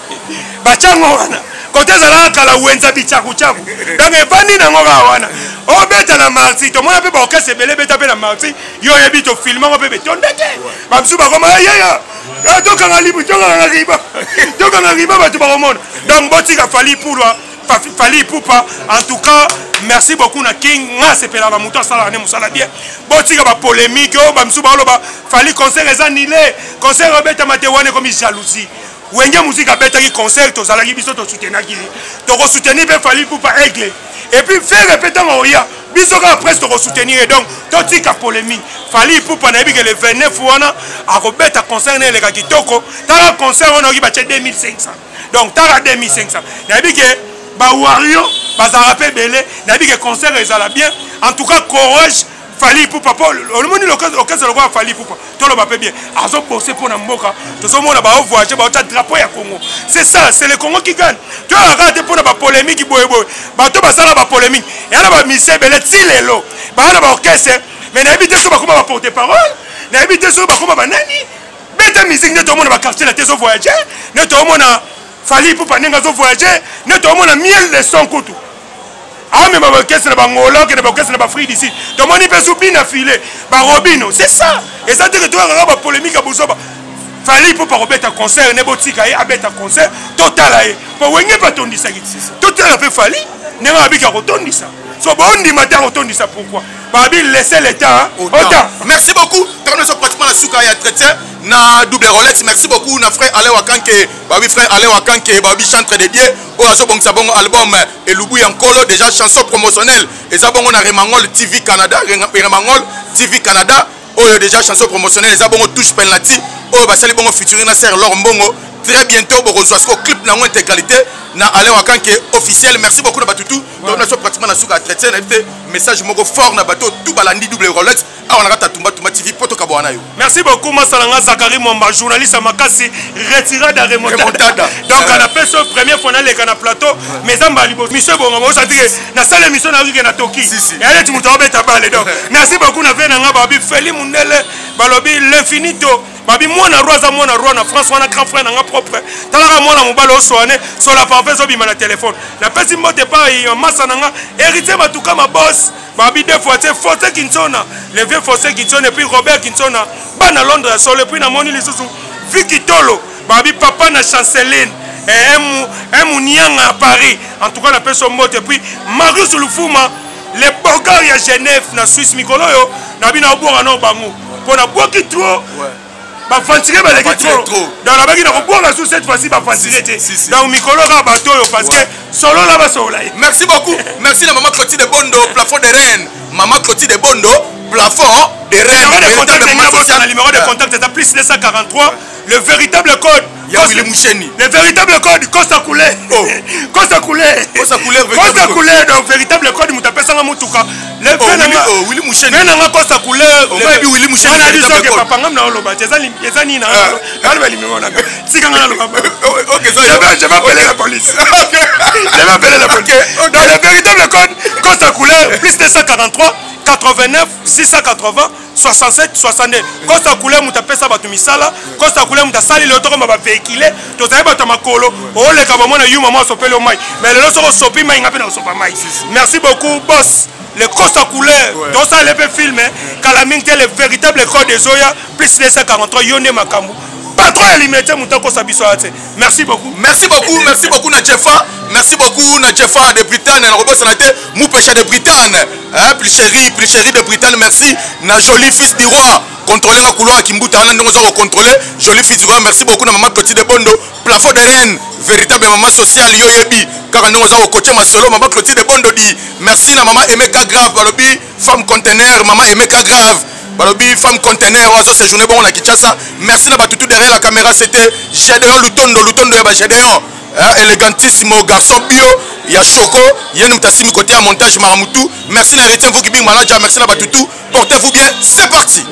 Speaker 2: batiango wana kote ezalaka kala wenza bicakucaku, donc evandi nango kaka wana. Obeta na Martyr, tomona mpe baorchestre ebele ebeta mpe na Martyr. Yo oyebi, tofilme yango mpe betonda te. Bamisusu bakoma yeya, tokanga libu, tokanga riba, tokanga riba, bato bakomona. Donc botika Fally Pulwa, Fally Ipupa. En tout cas, merci beaucoup na King. Nga asepelaka moto asalaka ne mosala bien. Botika bapolémique oyo bamisusu baoloba Fally concert eza nile, concert obetama te. Wana ekomi jalousie. Wenge Musique abetaki concert, tozalaki biso, tosoutenaki ye, tokosoutenir mpe Fally Ipupa Aigle. Et puis Ferre mpe, ntango oya, biso kaka presque tokosoutenir ye. Donc totika polémique. Fally Ipupa, nayebi ke le 29 wana akobeta concert na eleka kitoko. Tala concert wana, oki batie 2500, donc tala 2500. Nayebi ke bawario bazalaka mpe ebele, nayebi ke concert ezala bien. En tout cas, courage Fally Ipupa, mpo olomoni orchestre lokola Fally Ipupa, toloba mpe bien, azobose mpo na mboka. Tozomona baovoyage, baotya drapeau ya Congo. C'est ça, c'est le Congo qui gagne. Toyaka kaka te mpo na bapolémique boyeboye. Bato basala bapolémique eya na bamusicien ebele ti lelo baa na baorchestre, mais nayebi te so bakoma baporte parole, nayebi te soki bakoma banani. Beta musique nde toomona baquartier na te ezovoyage, nde toomona Fally Ipupa ndenge azovoyage, nde toomona Miel de Son kutu amema bakese na bangola, okende bakese na baafrique d'ici. Tomoni mpe su bina file barobino. C'est ça, eza teke toyakaka bapolémique ya bozoba. Fally Ipupa kobeta concert ne, botika ye abeta concert, totala ye mpo Wenge mpe atondisaki. Totala mpe Fally ndenge abiki akotondisa. So bondima te akotondisa. Pourquoi babi laisser l'état autant?
Speaker 1: Merci beaucoup. Tokomi so pratiquement na suka ya entretien na double Rolex. Merci beaucoup na frère Alain Wakanke, babi frère Alain Wakanke, babi chantre de Dieu oyo azobongisa bongo album Elubu ya Nkolo. Déjà chanson promotionnelle eza bongo na Remangol TV Canada, Remangol TV Canada oyo. Déjà chanson promotionnelle eza bongo Touche Penalty oyo basali bongo featuring na Ser Lor Mbongo. Très bientôt bokozwa siko clip nango intégralité na Alain Wakanke officiel. Merci beaucoup na batutu. Donc na so pratiquement na suka entretien na te, message moko fort na bato tout balandi double Rolex awa na kata Tumba Tumba TV po tokabwana na yo.
Speaker 2: Merci beaucoup, masalanga Zakari Mwamba, journaliste ya makasi, retirada, remontada. Donc napesi oyo première fois naleka na plateau, mais eza mbala liboso. Mission ebongama, osatike nasala émission nayoki ke na toki eya neti moto aobeta bale. Donc merci beaucoup na ve na nga, babi Feli Mundele, balobi l'infinito, babi mwana roi, aza mwana roi na France wana, grand frère na nga propre. Talaka mwana mobali oswane sola parfait, ezobima na telefone. Napesi mbote epai ya masa na nga Héritier Matuka, ma boss, babi deux fois te, Fosse Kinsona, le vieux Fosse Kinsona, et puis Robert Kinsona, bana Londres ya solo. Et puis namoni lisusu Viki Tolo, babi papa na Chanceline Munianga à Paris. En tout cas napesi yo mbote. Et puis Marius Lufuma, le bogar ya Genève na Suisse. Mikolo oyo nabi na obwaka na bango mpo nabwaki trop, bafantire baleki trop, donc nabaki na kobwaka su cette fois-ci bafantire te. Donc mikolo kaka bato oyo, parce que solo na basolola ye.
Speaker 1: Merci beaucoup. Merci na mama Clotilde Bondo, plafond de reine, mama Clotilde Bondo, plafond de reine.
Speaker 2: Numéro de contact eza plus 243. Le véritable code.
Speaker 1: Ya Willy Moucheni.
Speaker 2: Le véritable code, Costa Coulé.
Speaker 1: Oh.
Speaker 2: Costa Coulé.
Speaker 1: Costa Coulé,
Speaker 2: Costa Coulé, donc véritable code, moto apesanga motuka. Le
Speaker 1: oh,
Speaker 2: fait nanga.
Speaker 1: Oh, Willy Moucheni.
Speaker 2: Mais nanga Costa Coulé.
Speaker 1: Oyebi Willy Moucheni.
Speaker 2: Wana biso ke papa ngam na oloba, eza eza nini na. Ah. Aloba limemo na. Tika nga naloba.
Speaker 1: OK, ça
Speaker 2: je vais appeler la police. Je vais appeler la police. Donc le véritable code, Costa Coulé, plus 243 89 680 67 62. Costa Couleur moto apesa bato misala. Costa Couleur moto asali lelo tokoma bavéhicule, tozali bato ya makolo, oleka bamona yuma mwa asopeli yo mai, mais lelo soki osopi mai, nga mpe na osopa mai. Merci beaucoup boss le Costa Couleur. Tosala mpe film kala mingi te, le véritable code ezoya plus 243. Yo nde makambo, patron ya limete, moto akosa biso ya te. Merci beaucoup.
Speaker 1: Merci beaucoup, merci beaucoup na Jeffa, merci beaucoup na Jeffa de Britagne, na kobosana te Mupesha de Britagne, hein, plus chéri, plus chéri de Britagne. Merci na joli fils du roi, contrôler na couloir Kimbuta wana ndongo za ko contrôler joli fils du roi. Merci beaucoup na maman Clotilde Bondo, plafond de reine, véritable maman sociale, yo yebi kaka ndongo za ko coacher masolo, maman Clotilde Bondo dit merci na maman Emeka Grave, balobi femme conteneur, maman Emeka Grave, balobi femme conteneur oyo azo séjourner bongo na Kinshasa. Merci na batutu derrière la caméra, c'était Gédéon Lutondo, Lutondo ya ba Gédéon, hein, élégantissimo garçon bio ya Choco, ye moto asimi côté ya montage Maramutu. Merci na Retien Vuki Bing manager, merci na batutu, portez-vous bien, c'est parti.